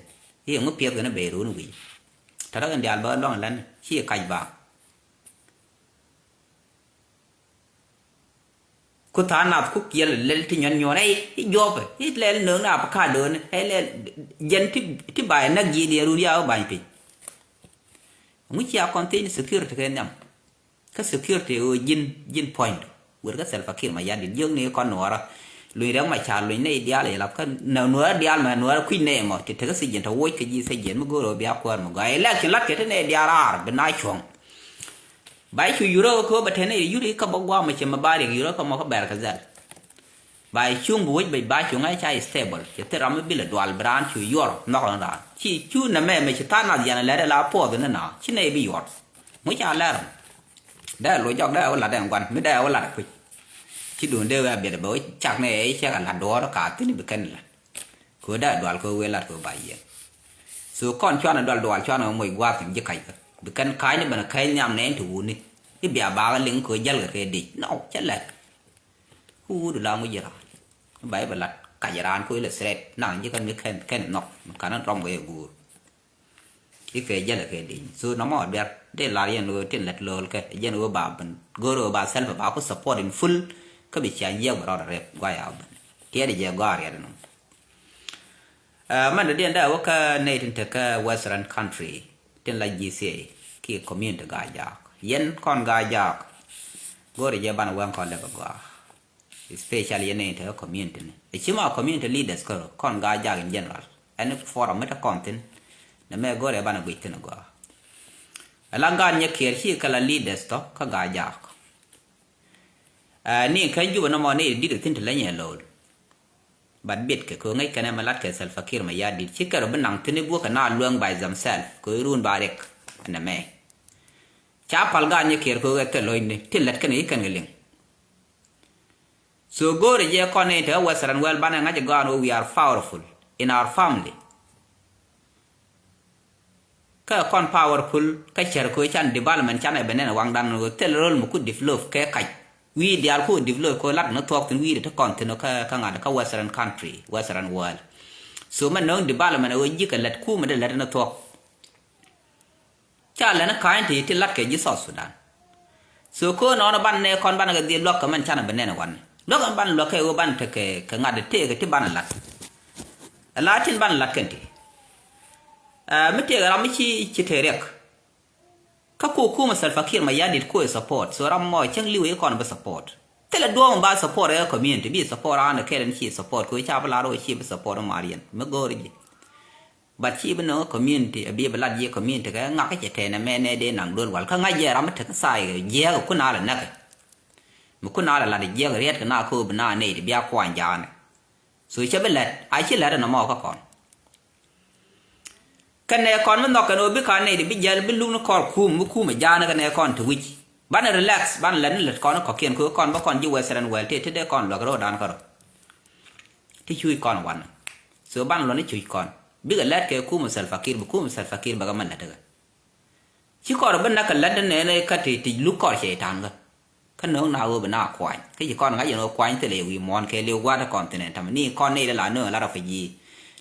I̱ ɛŋu piɛth kɛn ɛ ben run wi̱i̱. Tɔ̱tɔ̱ kɛn diaal bä luaŋ ɛ län ci ɛ ka̱c ba. Ku tha̱a̱ŋ nath ku kiɛl lɛl ti nyuɔ̱n nyuɔ̱n ɛ i̱ juɔpɛ i̱ lɛl nööŋ na apakat do̱n ɛ lɛl jɛn ti, ti ba ɛ näk ji̱ diɛn run ya ɣä ba̱ny piny. Ŋu cia kɔn thiec ni security kɛ nhiam. Kä security ɣöö ji̱n, ji̱n puɔ̱nydɔ. Wër kä Salva Kiir Mayardit jiök ni kɔn nuɔɔrä. Luny Riɛk Macar luny nɛy diaal i̱ lap kä nɛ nuɔɔrä diaal mɛ nuɔɔrä kui̱ nɛy mɔ ti tekä thiec ji̱n tɔ woc kä ji̱ thiec ji̱n mi go̱o̱r ɣöö bia kuäär mi gɔaa. Election lat kɛ ti nɛy diaal raar bi na cuɔ̱ŋ. Ba i̱ cu yurä kä bä te nɛy yurä i̱ kä bä gua̱a̱m mɛ cɛ mɛ ba riɛk yurä kä mɔ kä bɛr kɛ dhɛl. Ba i̱ cuŋ bi wec bɛ ba cuŋ ɛ ca i̱ stable cɛ thil ram mi bilɛ dual bi raan cu yuɔr nhɔk raan. Ci cu nɛ mɛ mɛ ci tha̱a̱ŋ nath yan lɛr ɛ la puɔth ni na ci nɛy bi yuɔr. Ŋu ca lɛr. Dee lo jɔk dee wä lat ɛn guan mi dee wä lat kuc. Ci duun dee wee a biɛt bɛ wä cak ni ɛ cɛk a lat duɔɔr ka thini bi kɛn lat. Kɛ wä dee dual kɛ wä wee lat kɛ wä ba yiɛn. So kɔn cuanɛ dual dual cuanɛ wä moc gua̱a̱th kɛn ji̱ kac kä bi kɛn ka̱a̱cni ben kɛc nhiam nɛɛn ti wuni. I̱ bia bakä liŋ kɛ wä jäl kɛ kɛ dic nɔ cɛ lɛt. Ku wut la ŋuc ji̱ raan ba i̱ bɛ lat kac raan kɛ wä ilɛ threat naŋ ji̱ kɛn mi kɛn kɛn nhɔk mi ka̱n rɔm kɛ yɛ guur. I̱ kɛ jälɛ kɛ di̱ny so nɔmɔ a duer ti lar yɛn ɣöö tin lät lo̱o̱l kɛ jɛn ɣöö ba ben go̱o̱r ɣöö ba self ba ku support in full. Kä bi ciaŋ jiɛk bɛ rɔɔd a rep guay a ben tiɛɛt jɛ gɔaa riɛt inɔ. Mɛn dɔ̱diɛn dee wä kä nɛy tin te kä western country tin la G C A ki community Gaa Jaak yɛn kɔn Gaa Jaak. Go̱o̱r jɛ ban wɛŋ kɔn lɛ bɛ gɔaa. Especially yɛn nɛy te community ni a ci ma community leaders kärɔ kɔn Gaa Jaak in general. Ɛn forum mi te kɔn thin nɛ mɛ go̱rɛ banɛ guic thin a gɔaa. Ala gaat nyɛ kiɛɛr ci kɛ la leaders tɔ kä Gaa Jaak. Ni kä Jubɛ nɔmɔ ni dit thin te lä nyɛ lo̱o̱l. But bit kɛ kɛ ŋäc kɛnɛ mɛ lat kɛ Salva Kiir mɛ ya dit ci kɛrɔ bi naŋ thin i̱ buɔ̱kɛ na luäŋ by themselves kɛ run ba riɛk. Ɛnɛ mɛ ca pal gaat nyɛ kiɛɛr kɛ ɣɛ thil lo̱cni ti lät kɛnɛ i̱ kɛn kɛ liŋ. So go̱o̱rɛ jɛ kɔn ni te western world banɛ ŋa̱c ɛ gɔaan wä we are powerful in our family. Kä kɔn powerful kä cär ko̱ can development canɛ bɛ nɛn waŋdan wä thil rol mi ku develop kɛ kac. Wi̱i̱ diaal ku develop ko̱ lat ni thuɔk thin wi̱i̱ ti kɔn thin kä ŋa̱t kä western country western world. So mɛ no̱o̱ŋ development wä ji̱ kɛ lät kumɛ dee lät ni thuɔk. Ca lɛn ka̱ny ti ti lat kɛ ji̱ South Sudan. So kä nɔnɔ ban nɛ kɔn ban kɛ dhil luak kɛ mɛn canɛ bi nɛn wan luak kɛ ban luak kɛ ɣöö ban tekɛ kɛ ŋa̱t tëëkɛ ti ban lat. Ɛ la tin ban lat kɛn ti. Ɛ mi tëëkɛ ram mi ci ci te riɛk. Kä ku kumɛ Salva Kiir mɛ ya dit kuɛ support so ram mɔ cäŋ liwɛ kɔn bi support. Thilɛ duɔ̱ɔ̱ŋ ba support ɛ community bi support an kɛl in ci support kɛ ca bi lar wä ci bi support mar yɛn mi go̱o̱r ji̱. But ci bi nöŋ community a bi bi lat ji̱ community kɛ ŋak kɛ cɛ tɛn ɛmɛ nɛ dee naŋ duel wal kä ŋa̱c jɛ ram mi tek sai jiɛɛk kun a lɛ näk. Mi kun a lɛ lat jiɛɛk riɛt kɛ na kööb na nɛy ti bia kuany jaanɛ. So cɛ bi lɛt a ci lɛt ɛn ɛmɔ kä kɔn. Kɛnɛ kɔn mi nhɔk kɛn ɣöö bi ka nɛy ti bi jiɛl bi luk ni kɔr kum mi kum ɛ ja̱a̱n kɛnɛ kɔn ti wi̱c. Banɛ relax banɛ lät ni lät kɔn kɔ̱kiɛn kɛ ɣöö kɔn bä kɔn ji̱ western world ti ti dee kɔn luäk ro̱o̱dan kärɔ. Ti cuc kɔn wanɛ. So banɛ luɔ̱n ni cuc kɔn bikɛ lät kɛ kum ɛ Salva Kiir bi kum ɛ Salva Kiir bɛ kɛ mɛ lät kɛ. Ci kɔr bi näk kɛ lät ni nɛɛnɛ kä ti ti luk kɔr cɛy-tan kä. Kä no̱o̱ŋ na ɣöö bi na kuany kä ci kɔn ŋa̱c ɛn ɣöö kuany thilɛ wi̱i̱ muɔ̱ɔ̱n kɛ li̱w gua̱a̱th kɔn thi̱n ɛn ta̱mɛ ni kɔn nɛy ti la nööŋ lat rɔ fi ji̱.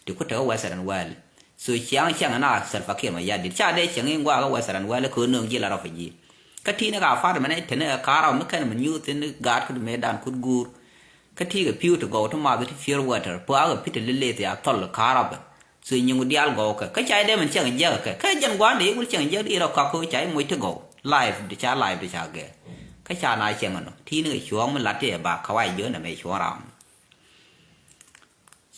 Ti ku tekɛ western world. So ciaŋ ciaŋ na Salva Kiir mɛ ya dit ca dee ciaŋ in gua̱a̱k western world kɛ ɣöö nööŋ ji̱ lat rɔ fi ji̱. Kä ti̱i̱n ka apartment ni teni ɛ ka̱r rɔ mi kɛn mi nyuuth thi̱n gaat kut mëëdan kut guur. Kä ti̱i̱ kɛ pi̱w ti gɔw ti math ti pure water pua̱a̱k ɛ pi̱t ti lilith ya thɔl ka̱r rɔ bɛ. So nyiŋu diaal gɔw kɛ kä ca i̱ dee min cieŋ jiäk kɛ kä jɛn gua̱a̱n dee i̱ wul cieŋ jiäk i̱ rɔ kak kä ca i̱ moc ti gɔw live di ca live di ca gɛɛ. Kä ca na cieŋ ɛnɔ ti̱i̱n kɛ cuɔ̱ɔ̱ŋ mi lat ti ɛ ba kawac jiön ɛmɛ cuɔ̱ɔ̱ŋ ram.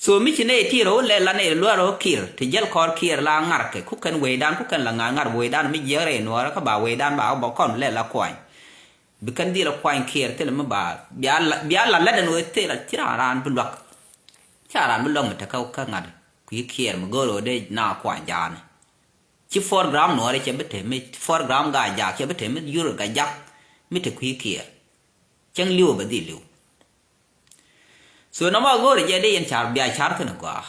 So mi ci nɛy ti rɔ wä lɛ la nɛy luäär rɔ kiɛr ti jäl kɔr kiɛr la ŋa̱r kɛ ku kɛn wecdan ku kɛn la ŋa̱r ŋa̱r wecdan mi jiɛk rɛy nuɔɔrä kä ba wecdan ba bä kɔn lɛ la kuany. Bi kɛn dhil kuany kiɛr thilɛ mi ba bia la lät ɛn wee thilɛ ci raan raan bi luäk. Ca raan bi luäk mi te kä ŋa̱t kui̱ kiɛɛr mi go̱o̱r ɣöö dee na kuany ja̱a̱ni. Ci program nuɔɔri cɛ bi te mi program Gaa Jaak cɛ bi te mi yur Gaa Jaak mi te kui̱ kiɛɛr. Cäŋ li̱w bɛ dhil li̱w. So nɔmɔ go̱o̱ri jɛ dee yɛn ca̱r bia ca̱r thi̱n gɔaa.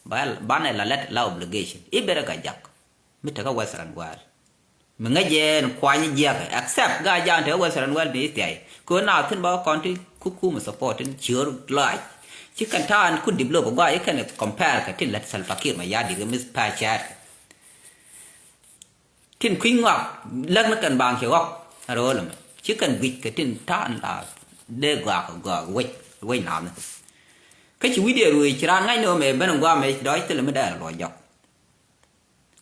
Ba, banɛ la lät la obligation i̱ berɛ Gajak mi tekɛ Western world. Mi ŋäc jɛ ɛn kuany jiäkɛ, except Gajak tekɛ Western world mi thiay. Kɛ ɣöö na thi̱n ba kɔn ti kukum support tin ciöör lɔac. Ci kɛn ta̱a̱n ku develop gɔaa i̱ kɛn compare kɛ tin lät Salva Kiir Mayardit kɛ mi paa cɛɛt kɛ. Tin kui̱ny ŋɔak läk ni kɛn baaŋ ci ɣɔk. Ro̱o̱l ɛmɛ ci kɛn guic kɛ tin ta̱a̱n la dee gɔaa kɛ gɔaa wec, wec nath ni. Kä ci wi̱cdiɛ ruëëc ci raan ŋa̱c ni ɣöö mɛ ben gua̱a̱ mɛ dɔɔc thilɛ mi dee luɔc jɔk.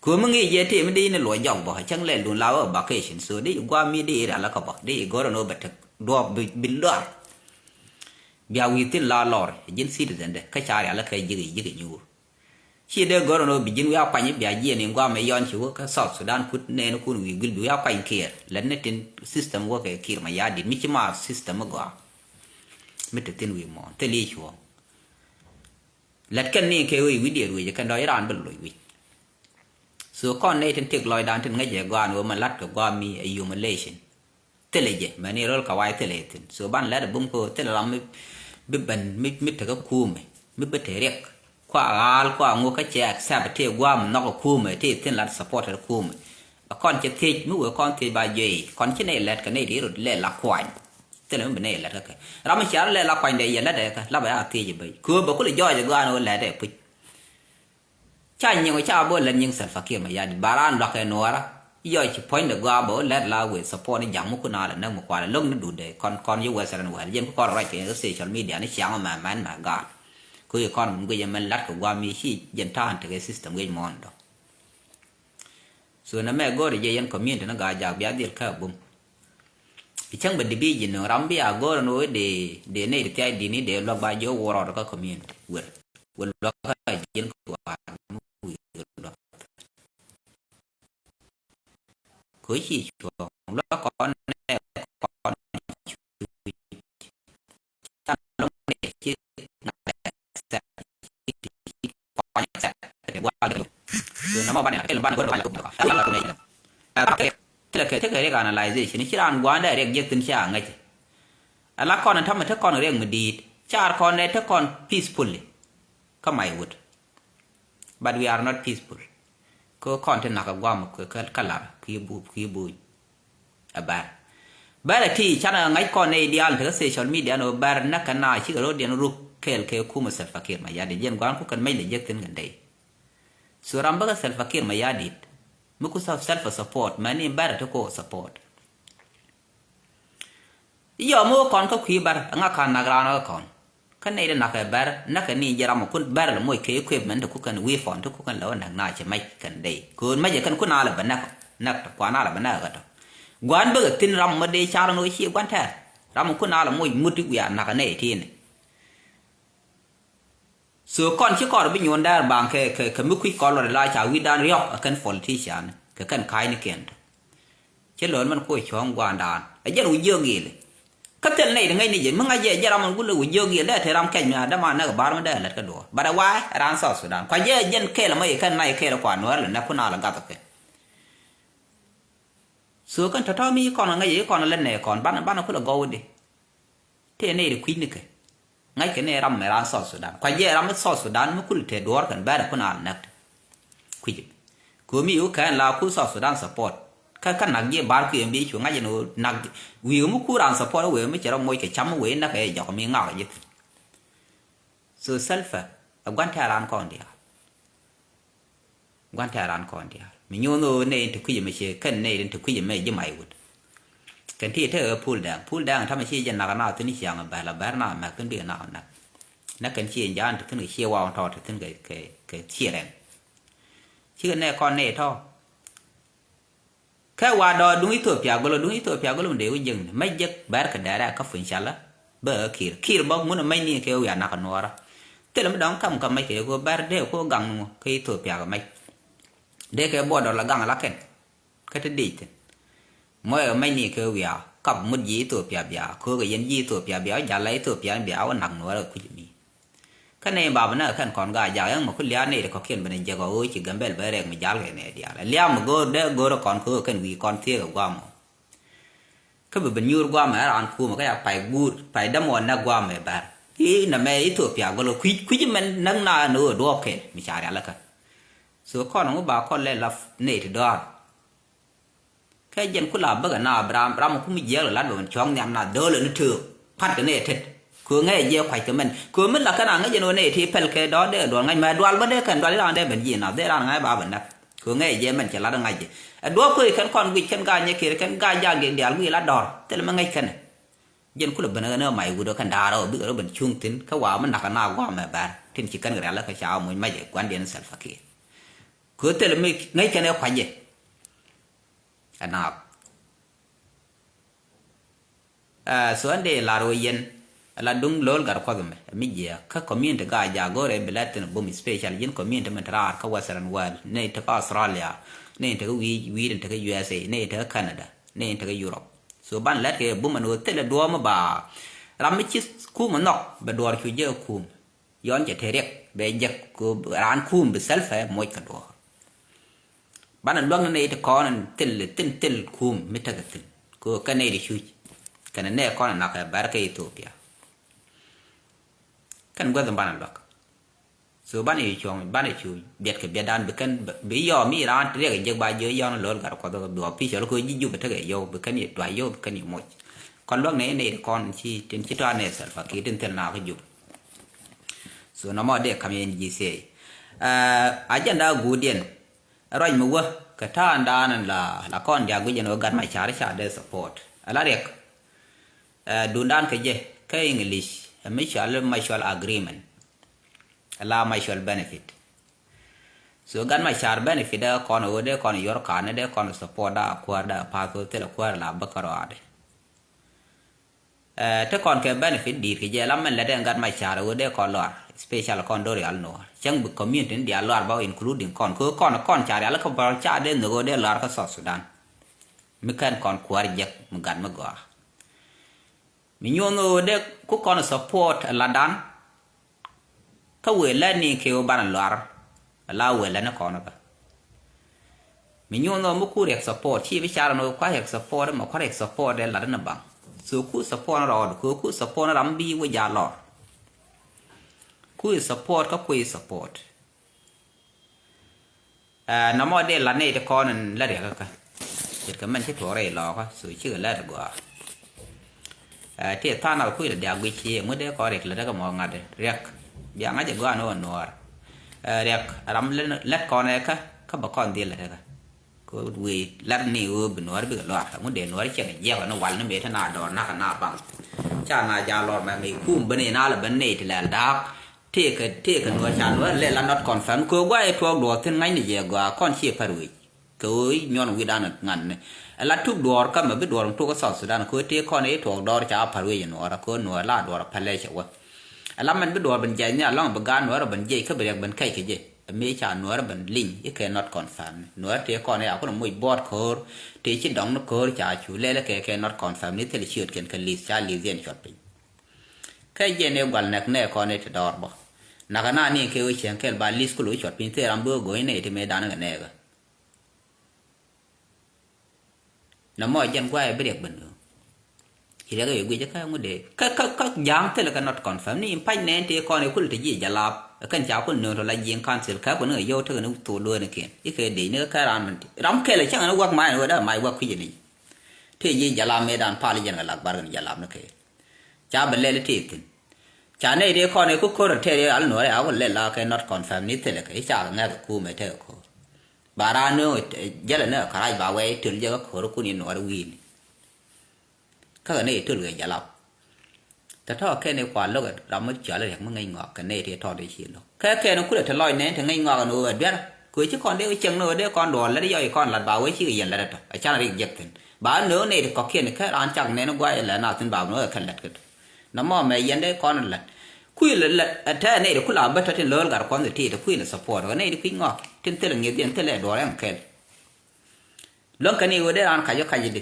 Kɛ ɣöö mi ŋi̱i̱c jɛ tëë mi dee ni luɔc jɔk bä cäŋ lɛl dun la wä vacation, so dee gua̱a̱ mi dee rial kä bä dee go̱r ɛn ɣöö bɛ tek duɔɔp bi, bi luar. Bia wi̱i̱ thin la lɔr ji̱n citizen dɛ kä ca rial kä ji̱k ji̱k nyuur. Ci dee gör ɛn ɣöö bi ji̱n wiaa kuany bia jiɛn in guam ɛ yɔn ci wä kä South Sudan kut nɛɛni kun wi̱i̱ guil bi wiaa kuany Kiir. Lät ni tin system wä kɛ Kiir Mayardit mi ci ma system mi gɔaa. Mi te thin wi̱i̱ muɔ̱ɔ̱n thil i̱ cuɔ̱ɔ̱ŋ. Lät kɛn ni kɛ ɣöö i̱ wi̱cdiɛn ruëëc kɛn dɔ̱ i̱ raan bi luɔc wi̱c. So kɔn nɛy tin tëk lɔcdan tin ŋäcɛ gɔaa ɛn ɣöö mɛ la̱t kɛ guam mi ɛ humiliation. Thilɛ jɛ mɛni röl kɛ wa̱i̱ thilɛ thi̱n. So ban lɛt ɛ bum kɛ thilɛ ram mi bi ben mi, mi tekɛ kumɛ mi bi te riɛk. Kua ɣa̱a̱l kua ŋu kä cɛ accept tëë gua̱a̱m nhɔk ɛ kumɛ tëë thi̱n lat support ɛ kumɛ. Ɛ kɔn cɛ thiec mi wee kɔn thiec ba juey kɔn ci nɛy lɛt kɛ nɛy ri rot lɛ la kuany. Thilɛ mi bi nɛy lɛt kä kɛ ram mi cia rot lɛ la kuany dee yɛ lɛt ɛ kɛ la bɛ a thiec ɛ bäc kɛ ɣöö bɛ kulɛ jɔɔc ɛ gɔaa ɛn ɣöö lɛt ɛ puc. Ca nyiŋ ca bä lät nyiŋ Salva Kiir Mayardit ba raan lua̱k kɛ nuɔɔrä. Yɔ ci puɔ̱nydɛ gɔaa bä wä lät la wëë support ni ja̱ŋ mi kun a lɛ näk mi kualɛ lo̱k ni duundɛ kɔn kɔn yi Western world jɛn kä kɔn ruac kɛ social media ni ciaŋ mɛ mɛn mɛ gaal. Ku yi kɔn mi guic ɛmɛn la̱t kɛ gua̱a̱m mi ci jɛn ta̱a̱n tekɛ system guic muɔ̱ɔ̱n dɔ̱. So nɛ mɛ go̱o̱rɛ jɛ yɛn community ni Gajak bia dhil kä bum. Cäŋ bɛ division ni ram bia go̱o̱rɛ ni wee dee dee nɛy ti thiac di̱t ni dee luäk ba jiɛ wä rɔɔd kä community wër. Wër luäk kä jiɛn kɛ gua̱a̱r mi wi̱i̱ luäk. Kɛ ci cuɔ̱ɔ̱ŋ luäk kɔn nɛ kɔn cuc. Ca lo̱ŋ nɛ ci na lɛ sɛ ci ci kɔn sɛ kɛ gua̱a̱r. So nɛ mɔ banɛ kel banɛ go̱o̱rɛ banɛ tok tok. Thilɛ kɛ tekɛ riɛk analyzation ci raan gua̱a̱n dee riɛk jiɛk thi̱n ca ŋäcɛ. Ala kɔn in ta̱mɛ te kɔn riɛk mi di̱i̱t car kɔn dee te kɔn peacefully. Kä my wood. But we are not peaceful. Kä kɔn ti nak a guam kä lar kui̱ bu kui̱ buny. A bär bär a ti can a ŋa̱c kɔn nɛy diaal tekɛ social media ni bär näk kɛ na cikɛ ro̱diɛn ruk kɛɛl kɛ kumä Salva Kiir Mayardit jiɛn gua̱n ku kɛn mec lɛ jiäk thi̱n kɛn dey. So ram bäkɛ Salva Kiir Mayardit mi ku self support mɛni bär a ti ku support. Yɔ mi wä kɔn kä kui̱ bär ŋa ka̱n nak raan kä kɔn. Kä nɛy ti nak kɛ bär näk kɛ ni jɛ ram kun bär lɛ moc kɛ equipment ti ku kɛn weapon ti ku kɛn lɛ wä näk na cɛ mɛc kɛn dey. Kɛ ɣöö mɛc kɛn kun a lɛ bɛ näk näk tɔ kuan a lɛ bɛ näk kä tɔ. Gua̱n bäkɛ thi̱n ram mi dee car ni wä ci gua̱n tɛr ram kun a lɛ moc mut ti wiaa nak kɛ nɛy ti̱i̱ni. So kɔn ci kɔr bi nyuɔn dɛɛr baŋ kɛ kɛ kɛ mi kui̱ kɔl lɔt la ca wi̱dan riɔk ɛ kɛn politician kɛ kɛn ka̱a̱cnikiɛn tɔ. Ci lo̱r mɛn kuɔ cuɔ̱ɔ̱ŋ gua̱a̱ndan ɛ jɛn wi̱c jiök gil. Kä thil nɛy ti ŋäcni jɛ mi ŋa̱c jɛ jɛ ram mɛn gulɛ wi̱c jiök gil dee te ram kɛc mi a däma näk ɛ ba̱r mi dee lät kä duɔ̱ɔ̱r. But ɛ wa̱a̱ ɛ raan South Sudan kua̱c jɛ jɛn kɛl ɛmɔ yɛ kɛn na yɛ kɛl kua̱r nuäär lɛ nɛk kun a lɛ gath ɛ kɛn. So kɛn tɔ̱tɔ̱ mi ci kɔn ŋäc jɛ ci kɔn lät nɛ kɔn banɛ banɛ kulɛ gɔw di. Tëë nɛy ti kui̱cnikɛ ŋa̱ckɛ nɛy ram mɛ raan South Sudan. Kua̱c jɛ ram mi South Sudan mi kul te duɔ̱ɔ̱r kɛn bɛ̈ɛ̈r ɛ kun a lɛ näk. Kui̱c ɛ ko̱mi yu kɛn la ku South Sudan support. Kä kä nak jiɛ ba̱r kui̱ ɛn bi cu ŋa̱c ɛn ɣöö nak wi̱i̱ mi ku raan support wëë mi cɛ rɔ moc kɛ cam wëë näk kɛ jɔk mi ŋak ji̱. So Salva ɛ gua̱n tɛ̈r raan kɔn diaal. Gua̱n tɛ̈r raan kɔn diaal mi nyuɔ̱n ɣöö nɛy in te kui̱c ɛmɛ ciɛ kɛn nɛy in te kui̱c ɛmɛ ji̱ may wut. Kɛn ti tekɛ Pul Dɛŋ, Pul Dɛŋ tamɛ ci jɛ nak ɛ naath thi̱n ciaŋ ɛ bɛ̈l ɛ bɛ̈r na mɛk thi̱n bikɛ nak ɛ näk. Näk kɛn ci jɛ jaan te thi̱n kɛ ciɛ waw tɔ̱ te thi̱n kɛ kɛ ciɛ rɛŋ. Cikɛ nɛy kɔn nɛy tɔ̱. Kɛ wa dɔɔr duŋ Ethiopia golo, duŋ Ethiopia golo mi dee wä jiäkni mec jek bɛr kɛ dɛrɛ kä puny calä. Bä ɛ Kiir, Kiir bä ŋun ɛ mec ni kɛ wiaa nak ɛ nuɔɔrä. Thilɛ mi dɔ̱ŋ kam kä mec kɛ kɛ bär dee kɛ gaŋ ni ŋu kä Ethiopia kɛ mec. Dee kɛ border la gaŋ la kɛn kä ti dic thi̱n. Mɔc ɛ mec ni kɛ wiaa kap mut ji̱ Ethiopia bia ko̱o̱k ɛ yɛn ji̱ Ethiopia bia wä jal la Ethiopia bia wä nak nuɔɔrä kuc mi. Kä nɛy ba bi näk kɛn kɔn Gajak ɛŋ mi ku lia̱a̱ nɛy ti kɔ̱kiɛn ben ɛ jek ɔ ɣöö ci Gambɛl ben rɛk mi jal kɛ nɛy diaal. Ɛ lia̱a̱ mi go̱o̱r dee go̱o̱r kɔn kɛ ɣöö kɛn wi̱i̱ kɔn thieek ɛ guam ɔ. Kä bi ben nyuur guam ɛ raan kuum ɛ kä ya pay guur pay däm ɔ näk guam ɛ bär. I̱ nɛmɛ Ethiopia gɔl kui̱c kui̱c mɛn näk na ni ɣöö duɔɔp kɛl mi ca rialikä. So kɔn ŋu ba kɔn lɛ lap nɛy ti dɔ̱a̱r. Kɛ jɛn ku la bäkɛ na ram ram ku mi jiɛɛk la lat bɛ mɛn cuɔ̱ŋ nhiam na dho̱o̱lɛ ni töök. Pa̱t kɛ nɛy tet kɛ ɣöö ŋäcɛ jɛ kua̱c kɛ mɛn kɛ ɣöö mi la kɛn a ŋäc jɛn ɣöö nɛy ti pɛl kɛ dɔ̱a̱r dee duɔl ŋa̱c mɛ dual bä dee kɛn dual iran dee ben ji̱ na dee ran ŋa̱c ba bɛ näk. Kɛ ɣöö ŋäcɛ jɛ mɛn cɛ lat ŋa̱c jɛ ɛ duɔ̱ɔ̱p kööc kɛn kɔn guic kɛn ga̱a̱c nyɛ kɛɛr kɛn ga̱a̱c jaak diɛk diaal guic la dɔ̱r thilɛ mi ŋäc kɛnɛ. Jɛn kulɛ ben ɣän ɛ may wut ɛ kɛn da̱a̱r ɛ bikɛ rɔ ben cuŋ thi̱n kä wa̱a̱ mi nakä na gua̱a̱mɛ bɛr tin ci kɛn kɛ rial kä ca muc macɛ gua̱ndiɛn Salva Kiir. Kɛ thilɛ mi ŋäc kɛn ɛ kuacɛ ɛ naap. Ɛ so ɛn dee lar wä yɛn ɛ la duŋ lo̱l gat kuɔth mɛ ɛ mi jiɛ kä community ga ja go̱rɛ bi lɛt thin bum special yɛn community mɛ ti raar kä Western world ni ti kä Australia ni ti kä wi̱i̱ wi̱i̱ ni ti kä U S A ni ti kä Canada ni ti kä Europe. So ban lɛt kɛ bum ɛn ɣöö thilɛ duɔ̱ɔ̱m ba ram mi ci kum nhɔk bɛ duɔ̱ɔ̱r cu jɛ kum. Yɔn cɛ te riɛk bɛ jek ko raan kum bi Salva moc kɛ duɔ̱ɔ̱r. Banɛ luäk ni nɛy ti kɔn in thil thin thil kum mi tekɛ thin ko kɛ nɛy ti cuc kɛnɛ nɛ kɔn in nakɛ bɛr kɛ Ethiopia. Kɛn guäth in banɛ luäk. So banɛ cu cuɔ̱ŋ banɛ cu biɛt kɛ biɛtdan bi kɛn bi yɔm i̱ raan ti riɛk jek ba jiö yɔn lo̱l gat kuɔth bi official ko ji̱ jup tekɛ yɔw bi kɛn yɛ duac yɔw bi kɛn yɛ moc. Kɔn luäk nɛ nɛ kɔn ci tin ci tɔa nɛ Salva Kiir tin thil na kä jup. So nɔmɔ dee kam yɛn ji̱ thiey. Agenda guudiɛn ruac mi wä kɛ ta̱a̱ndan la la kɔn diak guic ɛn ɣöö gat Macar ca dee support ala riɛk. Dundan kɛ jɛ kä English ɛ mutual mutual agreement. Ala mutual benefit. So gat Macar benefit dee kɔn ɣöö dee kɔn yuɔr ka̱n dee kɔn support da kuäär da path ɣöö thilɛ kuäär la bä kärɔaadɛ. Te kɔn kɛ benefit di̱i̱t kɛ jɛ la mɛn lɛ dee gat Macar ɣöö dee kɔn lɔar special kɔn do̱r yal nuɔɔr cäŋ bi community ni diaal lɔar bä including kɔn kɛ ɣöö kɔn kɔn ca rial kä bɔl ca dee nhök ɣöö dee lɔar kä South Sudan. Mi kɛn kɔn kuäär jek mi gat mi gɔaa. Mi nyuɔn ɣöö dee ku kɔn support ɛ ladan. Kä wëë lɛt ni kɛ ɣöö banɛ luar ala wëë lɛt ni kɔn kä. Mi nyuɔn ɣöö mi ku riɛk support ci bi car ni ɣöö kua riɛk support mɛ kua riɛk support dee lat ni baŋ. So ku support ni rɔɔd kɛ ɣöö ku support ni ram bi wä ja lɔr. Ku i̱ support kä ku i̱ support. Nɔmɔ dee lat ni ti kɔn in la riɛk kä ce̱tkɛ mɛn ci tuɔɔk rɛy lɔɔkä so cikɛ lɛt gɔaa. Ti tha̱a̱n al kui̱ la diak guic ci ŋut dee kɔn riɛk lät kä mɔ ŋa̱t riɛk bia ŋa̱c ɛ gɔaa ni wä nuɔɔr. Riɛk ram lät kɔn ɛ kä kä bä kɔn dhil lät kä. Kɛ wi̱i̱ lat ni ɣöö bi nuɔɔr bikɛ luaar ŋut dee nuɔɔr ciɛŋ jiɛk ni wal ni mëë ti na dɔɔr nak na baŋ. Ca na ja lɔr mɛ mi kum ben in al ben ni ti lɛl daak. Tëëkɛ tëëkɛ nuɔɔr ca nuɔɔr lɛ la not confirm kɛ ɣöö guayɛ tuɔɔk duɔɔr thi̱n ŋa̱cni jɛ gɔaa kɔn ciɛ pär wec. Kɛ ɣöö i̱ nyuɔn wi̱dan ŋa̱n ni ɛ la tuk duɔɔr kä mɛ bi duɔɔr mi tuk kä South Sudan kɛ ɣöö tëë kɔn i̱ tuɔɔk dɔɔr ca pär wec ɛ nuɔɔr kɛ ɣöö nuɔɔr la duɔɔr pälɛ cɛ wä. Ɛ la mɛn bi duɔɔr ben jiɛc ni alɔŋ bi gaat nuɔɔr ben jiɛc kä bi riɛk ben kɛc kɛ jɛ ɛ mëë ca nuɔɔr ben liny i̱ kɛ not confirm ni nuɔɔr tëë kɔn i̱ a kun moc buɔɔt ko̱o̱r tëë ci dɔŋ ni ko̱o̱r ca cu lɛl i̱ kɛ kɛ not confirm ni thil ciötkiɛn kɛ li̱th ca li̱th yɛn cuɔt piny. Kɛ jɛn i̱ gual nɛk nɛɛk kɔn i̱ ti dɔɔr bä. Nakä na ni kɛ ɣöö cieŋ kɛl ba li̱th kul ɣöö cuɔt piny thil ram bi ɣöö go̱o̱ny nɛy ti mëë danä kɛ nɛɛkä. Nɔmɔ jɛn guayɛ bi riɛk ben ɣöö ci riɛk ɣöö guic kä ŋut dee kä kä kä ja̱a̱ŋ thilɛ kɛ not confirm ni in pa̱c nɛɛn tëë kɔn i̱ kul ti ji̱ jalap. Kɛn ca kul nööŋ tɔ la ji̱ in council kä kul ni ɣöö yio̱w tekɛ ni thok lueenikiɛn i̱ kɛ dec ni kä ram min ti ram kɛl cäŋ ni wäk mac ni ɣöö dee mac wäk kui̱c ni. Tëë ji̱ jalap mëëdan pal i̱ jɛn kɛ lak bar kɛn jalap ni kɛ. Ca bi lɛl i̱ tëë thi̱n. Ca nɛy tëë kɔn i̱ ku ko̱r tëë riɛk al nuɔɔr i̱ a ku lɛl la kɛ not confirm ni thilɛ kɛ i̱ ca kɛ ŋɛk i̱ kuumɛ tekɛ ko̱r. Ba raan nööŋ jäl ɛ ni ɛ kärac ba wɛy töl jɛ kä ko̱r kun i̱ nuɔɔr wi̱i̱ni. Kä kɛ nɛy töl kɛ jalap. Tɛ tɔ̱ kɛn i̱ kua lo̱k ɛ ram mi cɔal i̱ riɛk mi ŋäc ŋɔak kɛ nɛy tëë tɔ̱ tëë ci lo̱k kɛ kɛn i̱ kulɛ te lɔc nɛn te ŋäc ŋɔak ɛn ɣöö ɛ duer. Kɛ ɣöö ci kɔn dee wä cieŋ ni ɣöö dee kɔn duɔɔr lät yɔc kɔn la̱t ba wee cikɛ yɛn la̱t ɛ tɔ̱ ɛ can rik jiɛk thi̱n ba nööŋ nɛy ti kɔ̱kiɛn kɛ raan cak nɛn i̱ guay ɛ lɛn a thi̱n ba bi nööŋ ɛ kɛ la̱t kä tɔ̱. Nɔmɔ mɛ yɛn dee kɔn la̱t kui̱ lɛ la̱t ɛ tɛɛ nɛy ti kula bä tɔ̱ tin lo̱l gat kuɔn ti ti ti kui̱ lɛ support kɛ nɛy ti kui̱ ŋɔak tin thilɛ ŋi̱eth yɛn thilɛ duɔɔr ɛn kɛl. Luäŋ kɛn i̱ ɣöö dee raan kac ɣä kac i̱di.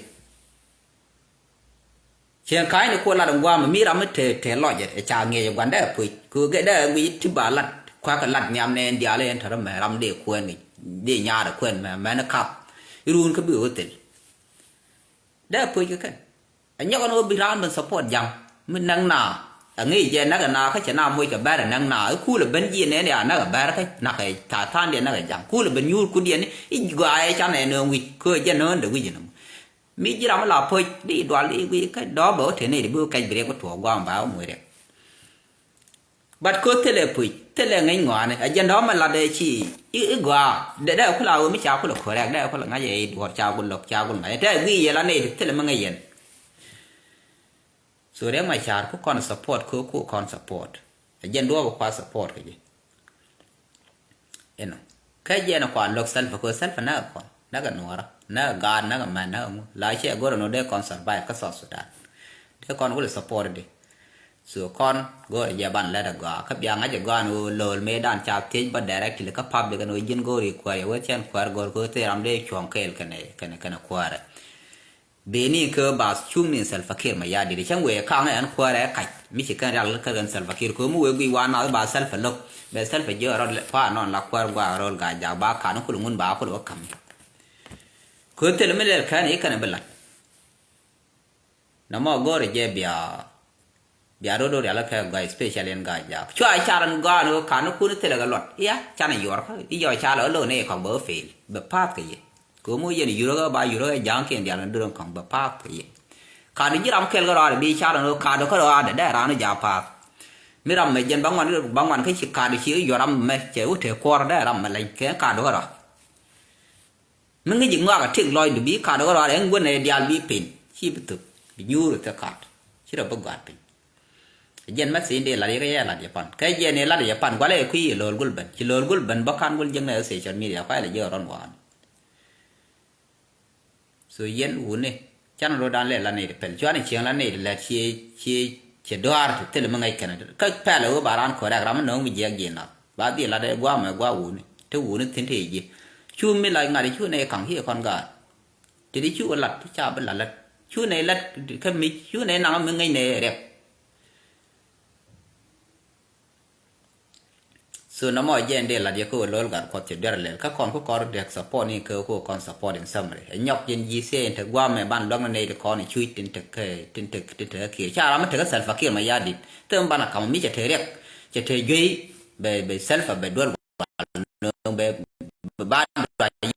Cieŋ ka̱ny ni kuɔ lat in gua̱a̱m mi ram mi te te lɔc ɛ ca ŋiɛc ɛ gua̱n dee puc kɛ ɣöö gɛ dee guic ti ba lat kua̱kɛ lat nhiam nɛɛn diaal ɛn tɔ̱rä mɛ ram dee kuɛn ŋic dee nyaar ɛ kuɛn mɛ mɛn kath. Iruun kä bi ɣöö thil dee puc kɛ kɛn. Ɛ nyɔk ɛn ɣöö bi raan ben support ja̱ŋ mi näk na. Ɛ ŋi̱i̱c jɛ näk ɛ na kä cɛ na moc kɛ bɛr ɛ näk na i̱ kulɛ ben ji̱ nɛn ya näk ɛ bɛr kä näk ɛ ta̱a̱ tha̱a̱ŋdiɛn näk ɛ ja̱ŋ kulɛ ben nyuur kudiɛn i̱ gɔaa ɛ canɛ nööŋ wi̱c kä jɛ nööŋ de wi̱c inɔm. Mi ji̱ ram mi la poc di dual di wi̱c kä dɔ̱ɔ̱k bɛ wä te nɛy di bi wä kɛc bi riɛk wä tuɔɔk guam ba wä moc riɛk. But kä thilɛ puc thilɛ ŋäc ŋɔaani a jɛn dɔ̱ɔ̱k mi lat dee ci i̱ gɔaa dee dee kula wä mi ca kula correct dee kula ŋa̱c ɛ i̱ duɔ̱ɔ̱r ca kula lok ca kula ŋa̱c ɛ tɛ wi̱i̱ yɛ la nɛy di thilɛ mi ŋäc yɛn. So Riek Machar ku kɔn support ku ku kɔn support. A jɛn duɔɔk kua support kɛ ji̱. Inɔ kä jɛn kua lo̱k Salva kɛ Salva näk kɔn näk nuɔra näk gaat näk mɛn näk ŋu la cɛ go̱r nɔ dee kɔn survive kä South Sudan. Dee kɔn wul support di. So kɔn go̱r jɛ ban lɛt a gɔaa kä bia ŋa̱c a gɔaa ni wä lo̱l mëë dan ca thiec bä directly kä public ni wä ji̱n go̱r i̱ kuäär yɛ wä cɛn kuäär go̱r kɛ wä thil ram dee cuɔ̱ŋ kɛɛl kɛnɛ kɛnɛ kɛnɛ kuäärɛ. Beni kä ba cuŋ ni Salva Kiir Mayardit cäŋ wëë kaŋ ɛn kuäärɛ kac mi ci kɛn rial kä kɛn Salva Kiir ko̱mi wëë guic wan nath ba Salva lo̱k bɛ Salva jiök rɔt pa nɔn la kuäär guaak rɔl gac jak ba kan kul ŋun ba kul wä ka̱m. Ko̱ thil mi lɛl kɛn i̱ kɛn bi lat. Nɔmɔ go̱o̱rɛ jɛ bia bia rot rot rial kɛ gɔaa especially ɛn gac jak cua car ɛn gɔaa ni wä kan kun thilɛ kɛ luɔt ia can yuɔr kä i̱ jɔɔ car lɔ lo̱k ni kɔk bɛ wä fail bɛ path kɛ yɛ. Ko̱mu yɛn yurä kä ba yurä kä ja̱a̱ŋ kiɛn diaal ni durä kɔŋ bɛ path kɛ yɛ. Ka̱n ji̱ ram kɛl kä rɔaadɛ bi car ni wä ka̱n kä rɔaadɛ dee ran ni ja̱a̱ŋ path. Mi ram mɛ jɛn ba ŋuan ba ŋuan kä ci ka̱n ci yuɔr ram mɛ cɛ wä te kuɔr dee ram mɛ leny kɛ ka̱n kä rɔaadɛ. Mi ŋi̱ci ŋɔak a tik lɔcdu bi ka̱n kä rɔaadɛ ɛn guän ɛ diaal bi pin ci bi thuk bi nyuur kä ka̱n ci rɔ bi gɔaat piny. Jɛn mɛ thi̱n dee lat yɛ kɛ yɛ lat yɛ pan kɛ jɛn ɛ lat yɛ pan gualɛ yɛ kui̱ yɛ lo̱o̱l gul ben ci lo̱o̱l gul ben bä ka̱n gul jiäknɛ ɛ social media kuay lɛ jiäk rɔn waan. So yɛn wuni canɛ rot dan lɛ la nɛy ti pɛl cuanɛ cieŋ la nɛy ti lɛt cie cie cie duaar ti thil mi ŋäc kɛn kä pɛl ɛ wee ba raan correct ram mi nööŋ mi jiɛk ji̱ nath ba dhil lat ɛ gua̱a̱mɛ gua̱a̱ wuni ti wuni thi̱n ti ji̱. Cu mi lac ŋa̱t cu nɛy kaŋ ci kɔn gaat ti di cu lat ti ca bi lat lat cu nɛy lat kä mic cu nɛy naŋ mi ŋäc nɛy riɛk. So nɔmɔ jɛ in dee lat yɛ kä wä lo̱l gat kuɔth cɛ duer lɛl kä kɔn kä kɔr dek support ni kä kä kɔn support in summary ɛ nyɔk jɛn ji̱ thiee in te guam mɛ ban luäk ni nɛy ti kɔn in cuc tin te kä tin te tin te kä kiɛ ca ram mi te kä Salva Kiir Mayardit. Them ban a kam mi cɛ te riɛk cɛ te juey bɛ bɛ Salva bɛ duel gual nööŋ bɛ bɛ ba duac